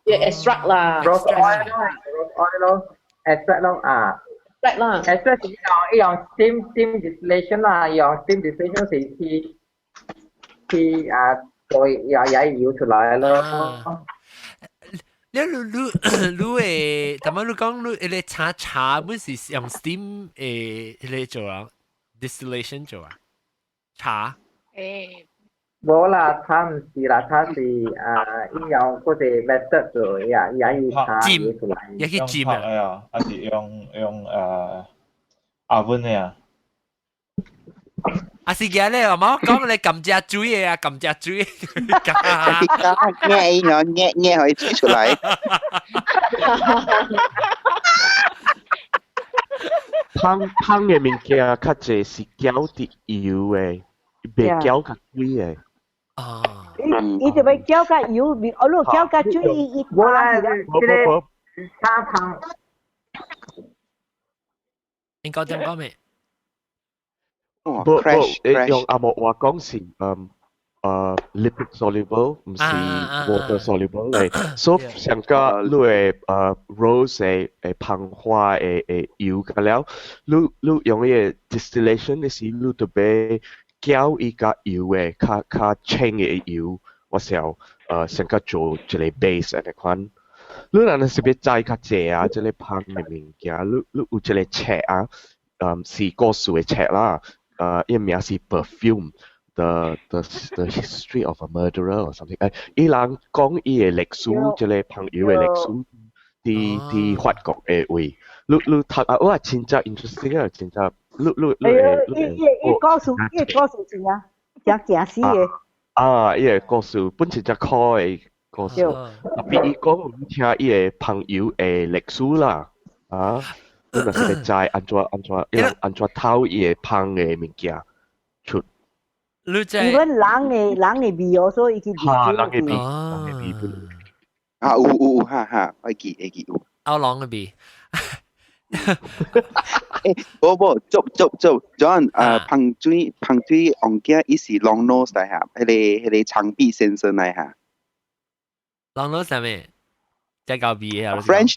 extract 啦，rose oil 咯，rose oil 咯，extract 咯啊。 extract 啦，extract 是用steam distillation 啦，用 steam distillation 是去做也油出來咯。你你你你會，但係你講你彼个茶茶本是用 steam 彼个做啊，distillation 做啊，茶。無啦，它毋是啦，它是伊用嗰個 method 做，也也要茶油出來。也去浸啊？啊，還是用 oven 的啊？啊是嘅咧，我講你甘蔗水的啊，甘蔗水。捏捏捏捏可以煮出來。芳芳的物件較濟是攪佇油的，袂攪較水的。啊！伊就欲攪較油，哦，你攪較水，伊無啦，這个茶芳。應該點講咩？無無，用阿莫話講是lipid soluble，毋是 water soluble 嚟。所以上個你的rose 的芳花的油個了，你用伊个 distillation 的時，你就欲攪伊佮油的較較清的油，我想上個做一個 base 按呢款。你若是欲知較濟啊，這个芳的物件，你有一个冊啊，是故事的冊啦。伊名是 Perfume。The History of a Murderer or something。伊人講伊的歷史，這个朋友的歷史，佇法國的位，你讀啊，哇，真正 interesting 啊，真正，你伊伊故事，伊故事真啊，真驚死的。啊，伊的故事本真正可愛故事，特別伊講你聽伊的朋友的歷史啦，啊，你若是欲知按怎伊人按怎偷伊的芳的物件出。你這因為人的味哦，所以伊去哈，人的味，人的味本。啊，有有有，哈哈，會記有。歐龍的味。無無，做做做，John，芳水王子伊是 long nose 來哈，彼个長臂先生來哈。 long nose 啥物？真厚味的啊？French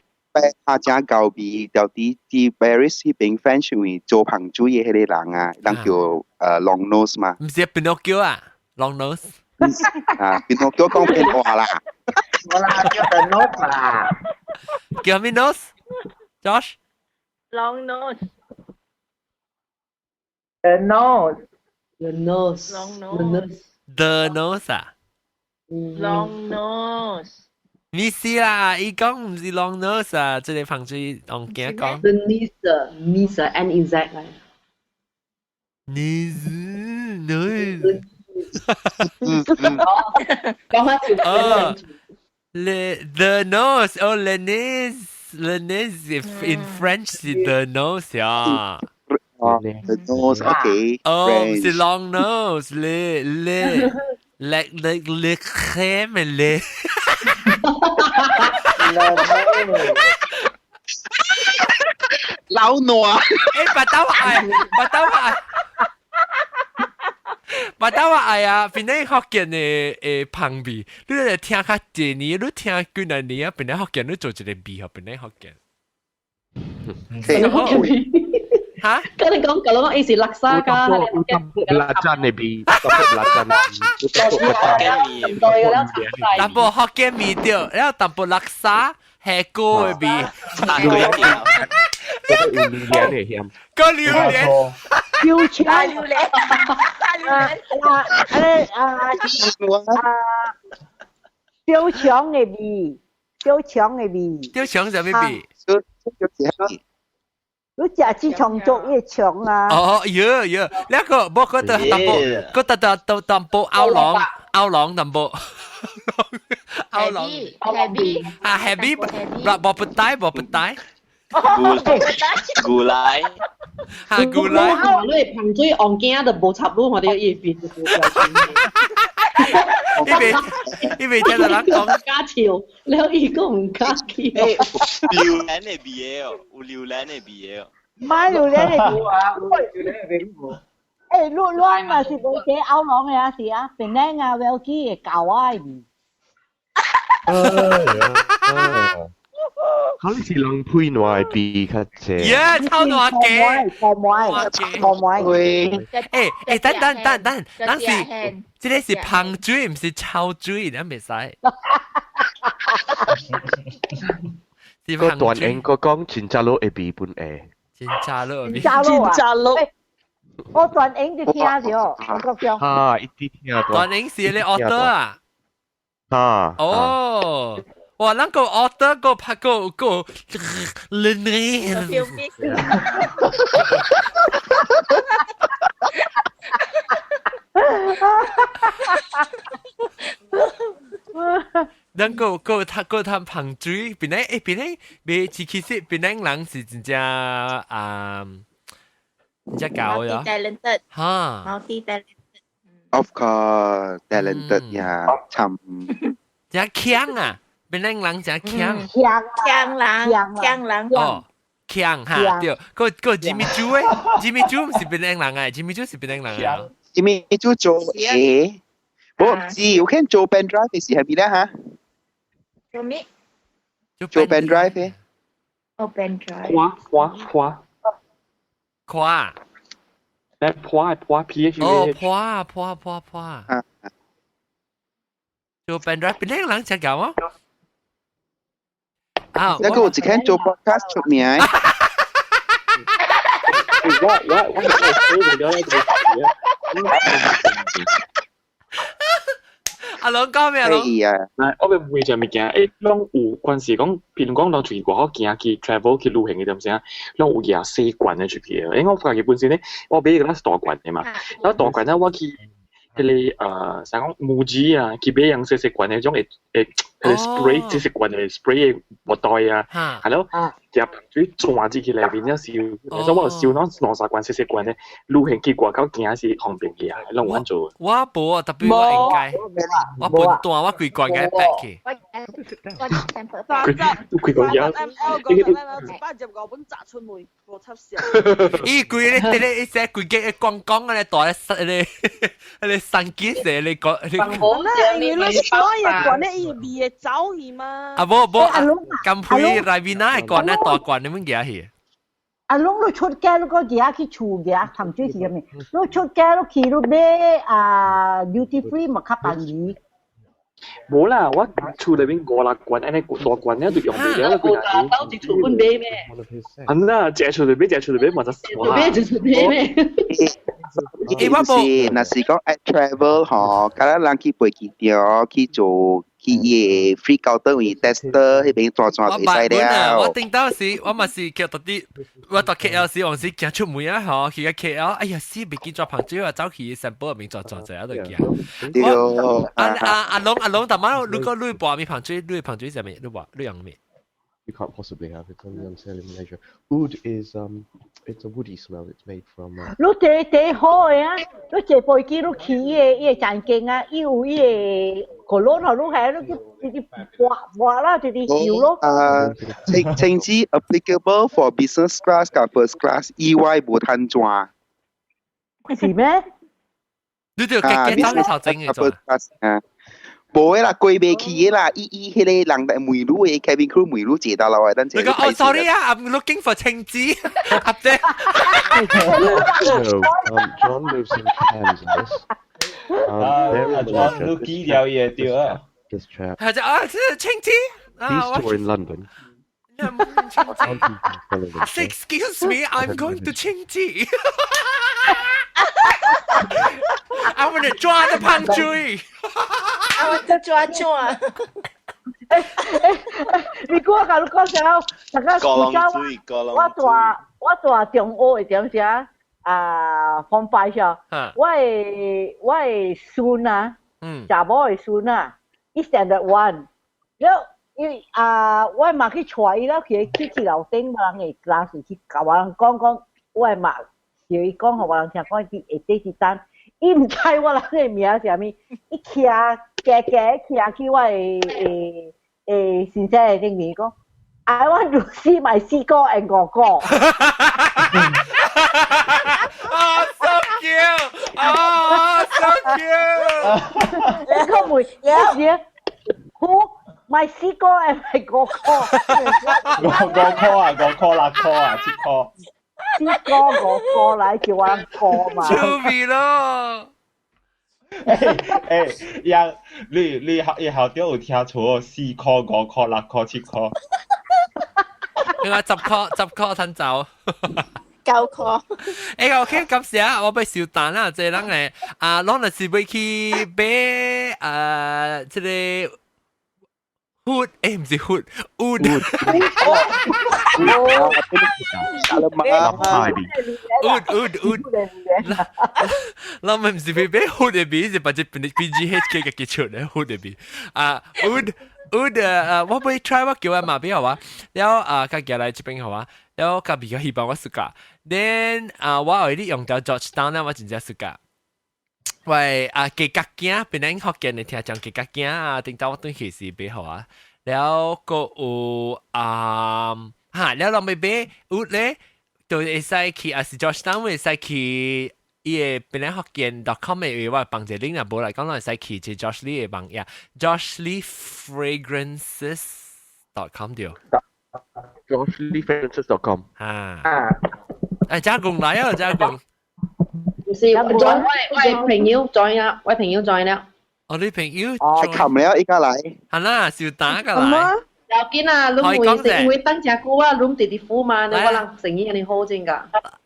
啊，真厚味，就佇 Paris 彼邊 French 因為做芳水的彼个人啊，人叫long nose 嘛。毋是 Pinocchio 啊，long nose。啊，Pinocchio 講騙話啦。無啦，叫 the nose 啦。叫咩 nose？Josh？ Long nose。The nose. The nose. Long The nose. The nose 啊？ Long nose。唔是啦，伊講唔是 long nose 啊，這個芳水王囝講。 The nose, nose, N Z 嚟。你是 nose。講下條。哦，le the nose，哦，le nez，le nez in French 是 the nose 呀。哦，the nose, okay. 哦，唔是 French. long nose，le le le le le crème le。老挪。誒，白豆愛，白豆愛，白豆愛啊！邊啲福建的芳味，你嚟聽較濟年，你聽幾若年啊？邊啲福建你做一個味吼，邊啲福建。嚇？跟你講，舊佬講伊是叻沙加，辣椒的味，淡薄辣椒的味，淡薄辣椒。淡薄福建味對，然後淡薄叻沙下鍋的味。有榴蓮的香。個榴蓮。標槍。榴蓮。啊啊啊啊！標腸的味，標腸的味。標腸是啥物味？你食雞腸粥伊腸啊！哦，有有，那個無個得淡薄，個得得得淡薄歐龍，歐龍淡薄。歐龍。 Happy。啊，happy，無不帶，無不帶。古來。嚇，古來。你芳水王囝就無插你，看到伊面就無表情。伊未聽到人講。敢笑，了伊閣毋敢笑。榴蓮的味哦，有榴蓮的味哦。買榴蓮的味啊，榴蓮的味無。欸，你你嘛是無食歐龍的啊是啊，檳榔啊、威基的狗仔的味。哎呀，可能是人配暖的味較濟。耶，超暖嘅。錯妹，錯妹。欸欸，等等等等，咱是，這個是芳水，毋是臭水，咱袂使。是個段英個講真正落會味本會。真正落味。真正落啊！我段英就聽著，我國強。啊，一直聽。段英是你 order 啊？啊。哦。哇！咱個 order 個拍個個，你你。咱個個他個他芳水，邊咧欸邊咧，未其實檳榔人是真正啊，真正搞呀。 Multi-talented。哈。 Multi-talented。 Of course, talented 呀，尋。真強啊！檳榔人真強。強強人，強人。哦，強哈對，個個 Jimmy Choo 誒，Jimmy Choo 毋是檳榔人啊，Jimmy Choo 是檳榔人啊。 Jimmy Choo 做誒，我唔知，我看做 band drive 嘅時係咪咧嚇？做咩？做 band drive 嘅。哦，band drive。花花花。花。誒，花花 P H 哦，花花花花。做 band drive 檳榔人真搞啊！啊！那個我只看做 podcast 出名。我係阿龍講咩？阿龍？係啊。嗱，我欲問一個物件，欸，攏有關係講，譬如講，人出去外口行去 travel 去旅行的點聲，攏有舉細罐的出去的。因為我家己本身咧，我買個咱是大罐的嘛，然後大罐咧，我去彼個啥講 Muji 啊，去買樣細細罐的種會會彼個 spray 細細罐的 spray 的藥袋啊，係咯，夾水轉進去內面，了燒，所以我就燒攏兩三罐細細罐的，旅行去外口行是方便去啊，攏有按做。我無啊，特別我應該，我本段我規罐該 pack 去。規罐嘢。 ml 50 ml 115本砸出門，邏輯上。伊規咧，咧咧，伊寫規個光光咧，大咧，咧，咧三幾歲咧講。咧，你所以罐咧，伊味會走去嘛？啊無無，甘配內面那罐咧大罐，你們舉去？阿龍你出街你個舉去厝舉，糖水是啥物？你出街你去你買啊 duty free 嘛較便宜。無啦，我厝裏邊五六罐，按呢大罐咧就用袂了，幾廿年。到一厝本買咩？啊啦，借厝裏邊借厝裏邊嘛就買一厝買咩？欸，我是，若是講愛 travel 吼，敢若人去飛機場去做去伊個 free counter 位 tester 彼邊轉轉袂使了。我頂到時，我嘛是叫到啲，我到 KL 時，往時行出門啊，吼，去個 KL，哎呀，死袂記抓旁水啊，走去散步入面轉轉者就行。對。阿阿阿龍阿龍，大媽，如果你跋物旁水，你旁水啥物？你跋你用咩？ You can't possibly have it only on sale in Malaysia. Oud is it's a woody smell. It's made from. 你坐坐好的啊，你坐飛機你去伊个伊个餐廳啊，伊有伊个 cologne 你係你去直直撥撥啦，直直嗅咯。啊，清清子 applicable for business class 佮 first class 以外無通轉。是咩？你就加加走頭前嘅做。啊。無的啦，過袂去的啦，伊伊彼個人在問路的 cabin crew 問路坐到落來，等你講哦，sorry 啊，I'm looking for 青子 up there。 No, John lives in Kansas. They're in John Malaysia. 你記了也對啊。 This chap. 係就啊，這是青子啊， These two are in London. Excuse me, I'm going to 青子。I want to 抓the 胖嘴。我就抓抓。你估我共你講啥？大家過龍水，過龍我大我大中學的點啥啊？方擺上，我的我的孫啊，查某的孫啊，伊 standard one，了伊啊，我媽去帶伊了去去去樓頂，別人的 class 去共我人講講，我的媽叫伊講，予別人聽講，伊會底一單，伊毋知我人的名是啥物，伊徛加加徛去我的的的先生的頂面講。I want to see my 四哥 and 哥哥。 Oh, so cute! Oh, so cute! 你個妹，咩 Who my 四哥 and my 哥哥？五五箍啊，五箍六箍啊，七箍。四哥五哥來叫我哥嘛。趣味咯！欸，楊你你校伊校長有聽錯，四箍、五箍、六箍、七箍。你話10箍10箍趁走。9箍。欸，OK，感謝啊，我欲收單啦，這人咧啊，攏若是欲去買啊，這个 hood，欸，毋是 hood，oud。 oud oud oud，咱們毋是欲買 hood 的味，是把這 PGHK 家己出的 hood 的味啊，oud oud 啊，我欲 try 我叫我媽買予我，了啊，佮寄來這邊予我，了較比較希望我 suka。 Then 啊，我後日用到 Georgetown 咧，我真正 suka。喂啊，雞角羹，本來福建的聽講雞角羹啊，頂早我轉去時買予我，了閣有啊，哈，了人欲買 oud 咧，就會使去，啊是 Georgetown 會使去伊个本來福建 .com 的話，我放一個 link 啊，無來講，攏會使去這 Josh Lee 的網頁，Josh Lee Fragrances .com 對。 JoshLeeFragrances.com 啊。哎，加工來啊，加工。唔是，我我朋友 join 啊，我朋友 join 了。哦，你朋友係冚了，依家來。係啦，小打個來。要緊啊，你唔會是因為等真久啊，你直直付嘛，你我人生意安尼好真㗎。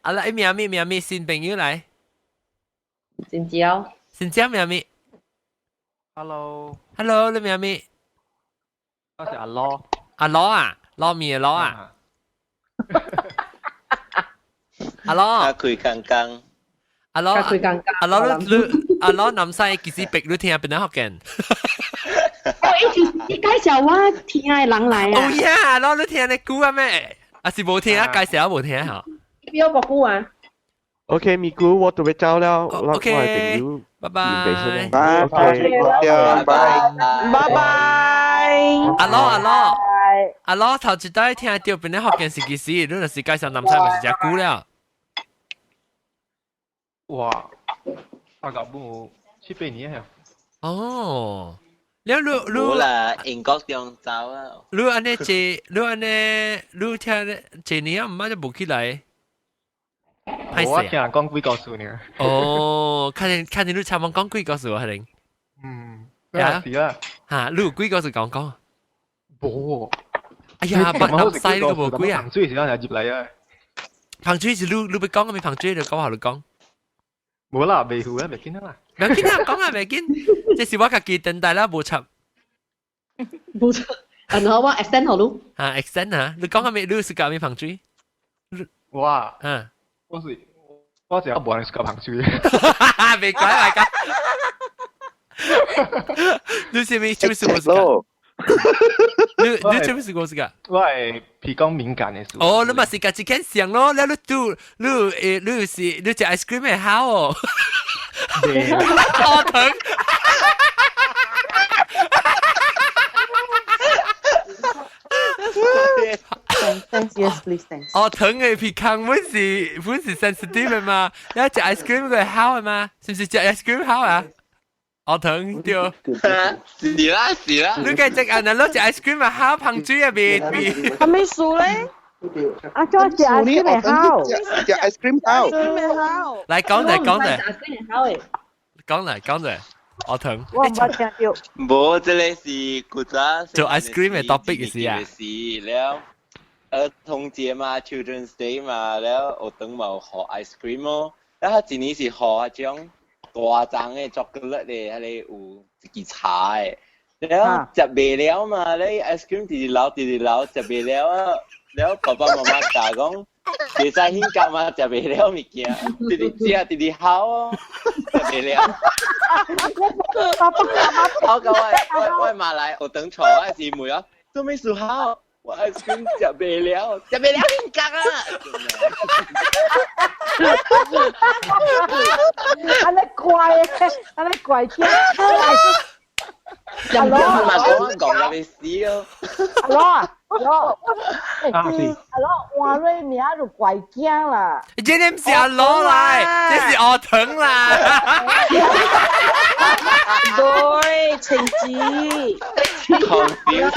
啊來，名咩名咩新朋友來。新椒。新椒名咩？Hello。 Hello，你名咩？我是阿羅。阿羅啊，撈麵的撈啊。阿羅。阿開剛剛。阿羅。阿羅你你阿羅南西其實逼你聽邊個福建？哦，伊是伊介紹我聽的人來啊。哦呀，阿羅你聽得久啊咩？啊是無聽啊，介紹無聽嚇。表無久啊。 OK，咪姑，我都欲走了。 OK，拜拜。拜拜，拜拜，拜拜。阿羅阿羅阿羅，頭一擺聽著邊個福建是幾時？你若是介紹南西，嘛是誠久了。哇，阿甲母七八年啊。哦，了你你無啦，英國中走啊。你按呢這，你按呢，你聽這年毋捌就無起來。我聽人講幾個數呢。哦，看見看見你差唔多講幾個數可能。嗯。呀，是啦。嚇，你有幾個是講講？冇。哎呀，北南西呢個無鬼啊！彭水時間就入嚟啊！彭水是你你要講嘅咩？彭水你講下你講。冇啦，未好啊，未見啦。未見啊，講啊，未見。這是我家己等待啦，無插。無插。然後我 extend 好咯。啊，extend 啊，你講下咩？你是講咩彭水？哇！嗯，我是我就無人是講彭水。未改未改。你是咩？做咩事？你你做咩事過是噶？我係皮講敏感嘅事。哦，你咪是家己間想咯，你你做你誒你是你食 ice cream 會好哦。好疼。 Thanks, yes, please, thanks. 哦，疼嘅皮康本是本是 sensitive 嘅嘛，你食 ice cream 佢好嘅嘛，是唔是食 ice cream 好啊？我疼對。是啦是啦。你計食啊？嗱，攞食 ice cream 啊，好胖嘴啊，別別。係咪數咧？啊，再食 ice cream 會好。食 ice cream 好。好。來講嚟講嚟。 ice cream 好誒。講嚟講嚟，我疼。我唔捌聽到。無，這個是古早做 ice cream 嘅 topic 嘅事啊。是了，兒童節嘛，Children's Day 嘛，了學堂嘛有予 ice cream 咯。了佢一年是予彼種大張的 chocolate 的，彼個有一支茶的。了食袂了嘛，你 ice cream 直直流直直流，食袂了啊。了爸爸媽媽教講，袂使興夾嘛，食袂了物件，直直食直直唬哦，食袂了。爸爸媽媽好到我我我媽來學堂帶我時問我，做咩事唬？我 ice cream 食袂了，食袂了興夾啊！按呢怪，按呢怪聽。阿羅，嘛講講到要死哦！阿羅啊，阿羅，阿羅，換瑞名就怪驚啦。這個毋是阿羅來，這是阿騰啦。對，晴子。狂表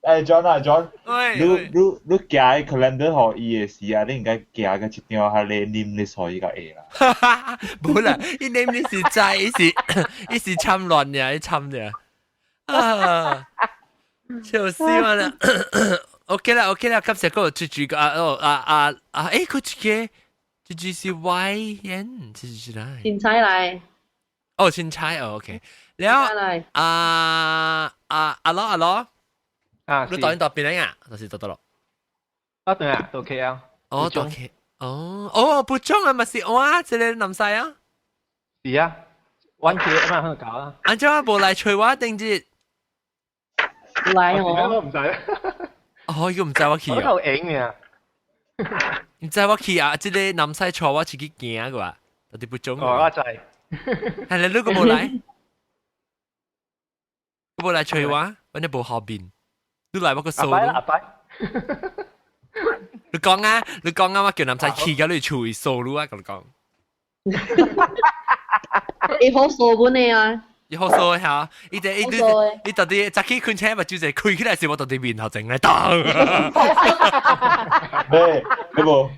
誒 John 啊 John，你你你寄 calendar 予伊的時啊，你應該寄個一張彼个 name list 予伊較會啦。無啦，伊 name list 是知，伊是伊是參亂爾，伊參爾。啊，笑死我啦！OK 啦，OK 啦，感謝嗰個豬豬個啊哦啊啊啊！誒，佢這個豬豬是 Y N，豬豬來。凊彩來。哦，凊彩哦，OK。了啊啊阿羅阿羅。啊，你導演到邊嚟啊？就是到到咯。啊，對啊，到 KL。哦，到 K。哦，哦，不中啊，咪是哇，這個南西啊。是啊，玩 K 啊嘛，喺度搞啊。按照我無來催我定節。來哦。我唔知。哦，伊個毋知我去啊。我夠影嘅。毋知我去啊！這個南西帶我出去行個啊，到底不中。哦，我知。係你你個無來？無來催我，我你無後面。你來我個數。阿伯，你講啊，你講啊，我叫男仔去到你厝數你啊，佮你講。伊好數本的啊。伊好數嚇，伊只伊伊到底早起困醒目睭一開起來時，我到底面頭前來當。你你無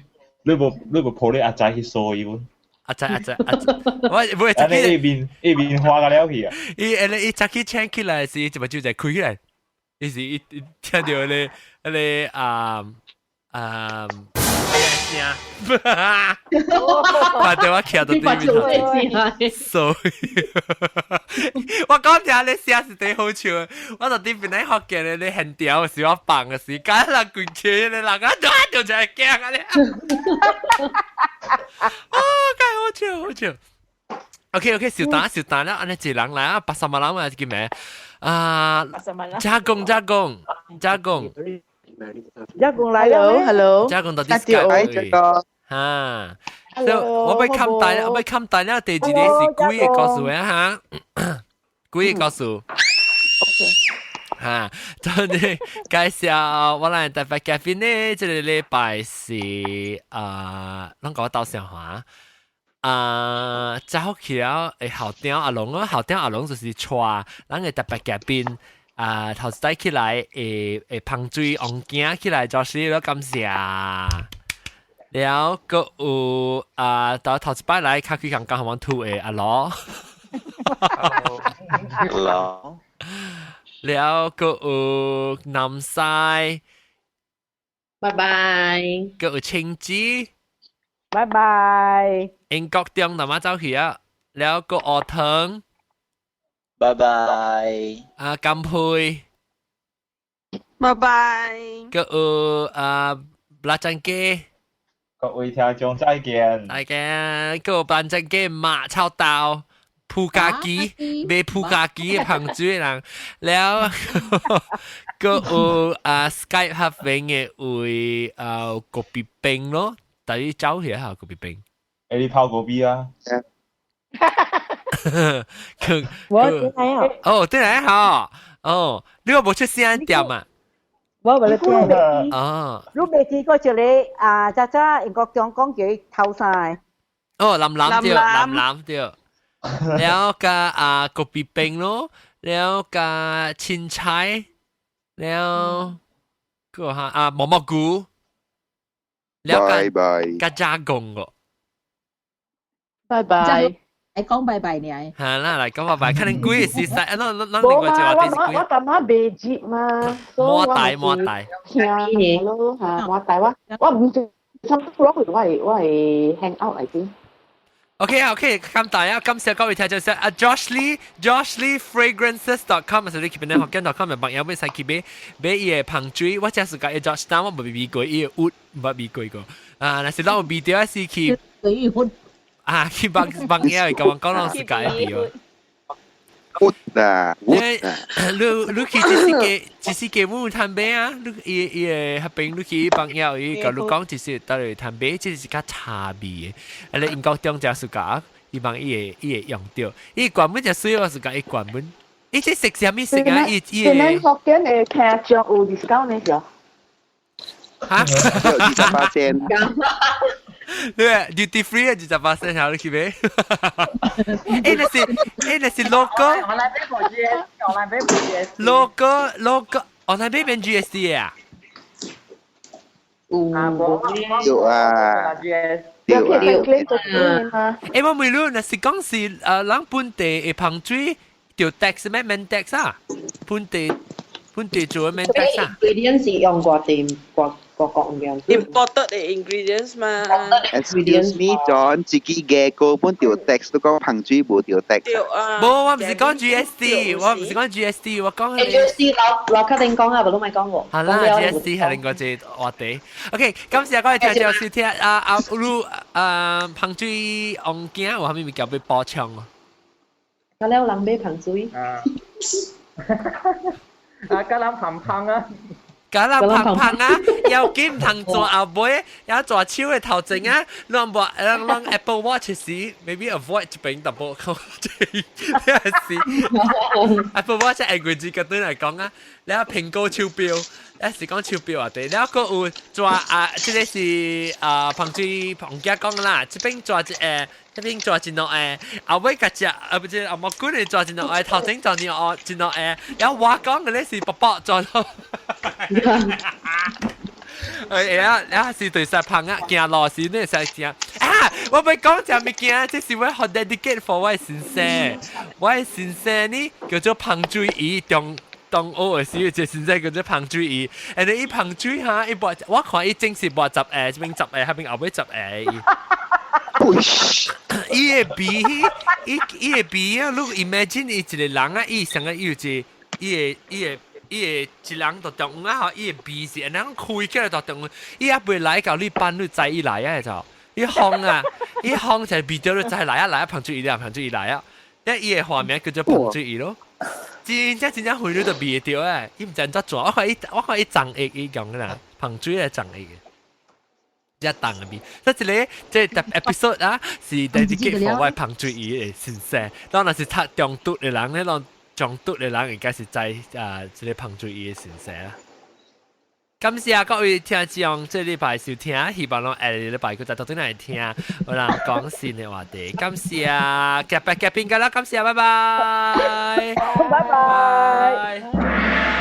你無你無抱你阿仔去掃伊無？阿仔阿仔阿仔，我我早起一面一面花個了去啊！伊伊早起醒起來時，一目睭一開起來。伊是伊伊聽著彼個彼個啊啊聲，看著我徛佇對面頭，所以我講聽你聲是最好笑。我佇邊咧福建咧，咧現場時我放的時間，人規區咧人啊，就就就會驚啊咧。哦，介好笑好笑。OK OK，小單小單啦，按呢一人來啊，80萬人啊，叫咩？啊，加工加工加工，加工來了，Hello，加工到底是哈，我欲看大，我欲看大了。第二個是幾个故事啊？哈，幾个故事？OK，哈，就你介紹我來特別嘉賓呢，這個禮拜是啊，攏講到上華。啊，早起了，會校長阿龍啊，校長阿龍就是帶咱个特別嘉賓啊，頭一起來會會芳水王囝起來，就是了感謝。了閣有啊，到頭一擺來較去講講阮吐的阿羅。Hello。了閣有南西，拜拜。閣有青子，拜拜。英國中南仔走去啊，了閣學堂，拜拜。啊金佩，拜拜。閣有啊拉真雞。各位聽眾再見。再見，閣有班真雞馬超豆。鋪家己買鋪家己的香水的人，了閣有啊 Skype 彼邊的位啊咖啡冰咯，但你走去下咖啡冰。欸，你泡咖啡啊？佢我點解啊？哦，對來好，哦，你個無出聲店啊？我無咧聽。哦，你未見過一個啊？早早英國中講叫頭衫。哦，藍藍對，藍藍對。了加啊咖啡冰咯，了加青菜，了個哈啊蘑蘑菇，了拜拜，加加工個。拜拜。你講拜拜呢？係啦，嚟講拜拜，可能幾個時勢，啊，咱咱另外一個話題是我感覺未接嘛，摸大摸大，聽咯嚇，摸大我我唔知，我我會 hang out 嚟啲。 OK 啊，OK，咁大啊，感謝各位聽眾，啊 Josh Lee Josh Lee Fragrances.com 是你去邊咧？福建 .com 嘅朋友欲使去買買伊的香水，我真是佮 Josh 但我無味過伊的鬱，毋捌味過過。啊，若是咱有味著，是去啊去幫幫友會共我講，攏是佮意對。鬱啊，鬱啊！你你去這是個這是個有通買啊？你伊伊的彼邊你去朋友伊共你講，就是佗位通買，這是較茶味的。啊，你英國中誠 suka，伊望伊會伊會用著。伊罐本誠媠，我 suka 伊罐本。伊這色啥物色啊？伊伊現在福建的聽眾有 discount 呢？是哈？ 28仙。對，duty free 28仙，好你去買。欸，那是欸，那是 logo。我來買部 GS，我來買部 GS。 logo logo，我來買免 GST 啊？有啊。對啊。欸，我問你，若是講是咱本地的香水，著 tax 咩免 tax 啊？本地本地做的免 tax 啊？ ingredient 是用外地外外國唔用。 imported 的 ingredients 嘛。 Excuse me, John，自己嘅個本著 tax 都講香水無著 tax。對啊。無，我毋是講 GST，我毋是講 GST，我講 GST 老老確定講啊，無攏莫講喎。好啦，GST 係另外一個話題。OK，感謝各位聽眾收聽啊啊，你啊香水王囝有啥物物件欲補充哦？咁了人買香水。啊。啊，甲人胖胖啊！甲人胖胖啊，要緊毋通做後尾，也做手的頭前啊，攏無攏攏 Apple Watch 時，maybe avoid 一邊淡薄，這是 Apple Watch 會過字個對來講啊，了蘋果手錶，也是講手錶啊對，了閣有做啊，這個是啊，彭水彭家講啦，這邊做一個。這邊做一兩個，後尾甲食，啊不是阿毛棍的做一兩個，頭前做兩個，一兩個，然後我講的咧是伯伯做到。哎呀，然後是對晒胖啊，行路時你會使行啊！我欲講隻物件，這是我 dedicate for 我的先生，我的先生呢叫做彭水姨，中中學的時，這先生叫做彭水姨，and then 伊彭水哈，伊跋我看伊正是跋十個，這邊十個，彼邊後尾十個。伊的鼻，伊伊的鼻啊！你 imagine 伊一個人啊，伊上個伊有一個，伊的伊的伊的一人就中央啊，伊的鼻是按呢開起來就中央，伊猶未來到你班你知伊來啊就，伊風啊，伊風就鼻著你知來啊來啊，彭水伊來，彭水伊來啊，一伊的畫面叫做彭水伊咯，真正真正回你就鼻會著誒，伊毋知按怎做，我看伊我看伊長翼伊講啦，彭水來長翼嘅。一檔入面，這一個這 episode 啊，是 dedicate for 我彭水伊的先生。當若是讀中毒的人咧，攏中毒的人應該是知啊，這個彭水伊的先生啦。感謝各位聽眾這禮拜收聽，希望攏下禮拜閣再倒轉來聽，有人講新的話題。感謝，夾白夾邊個啦，感謝，拜拜，拜拜。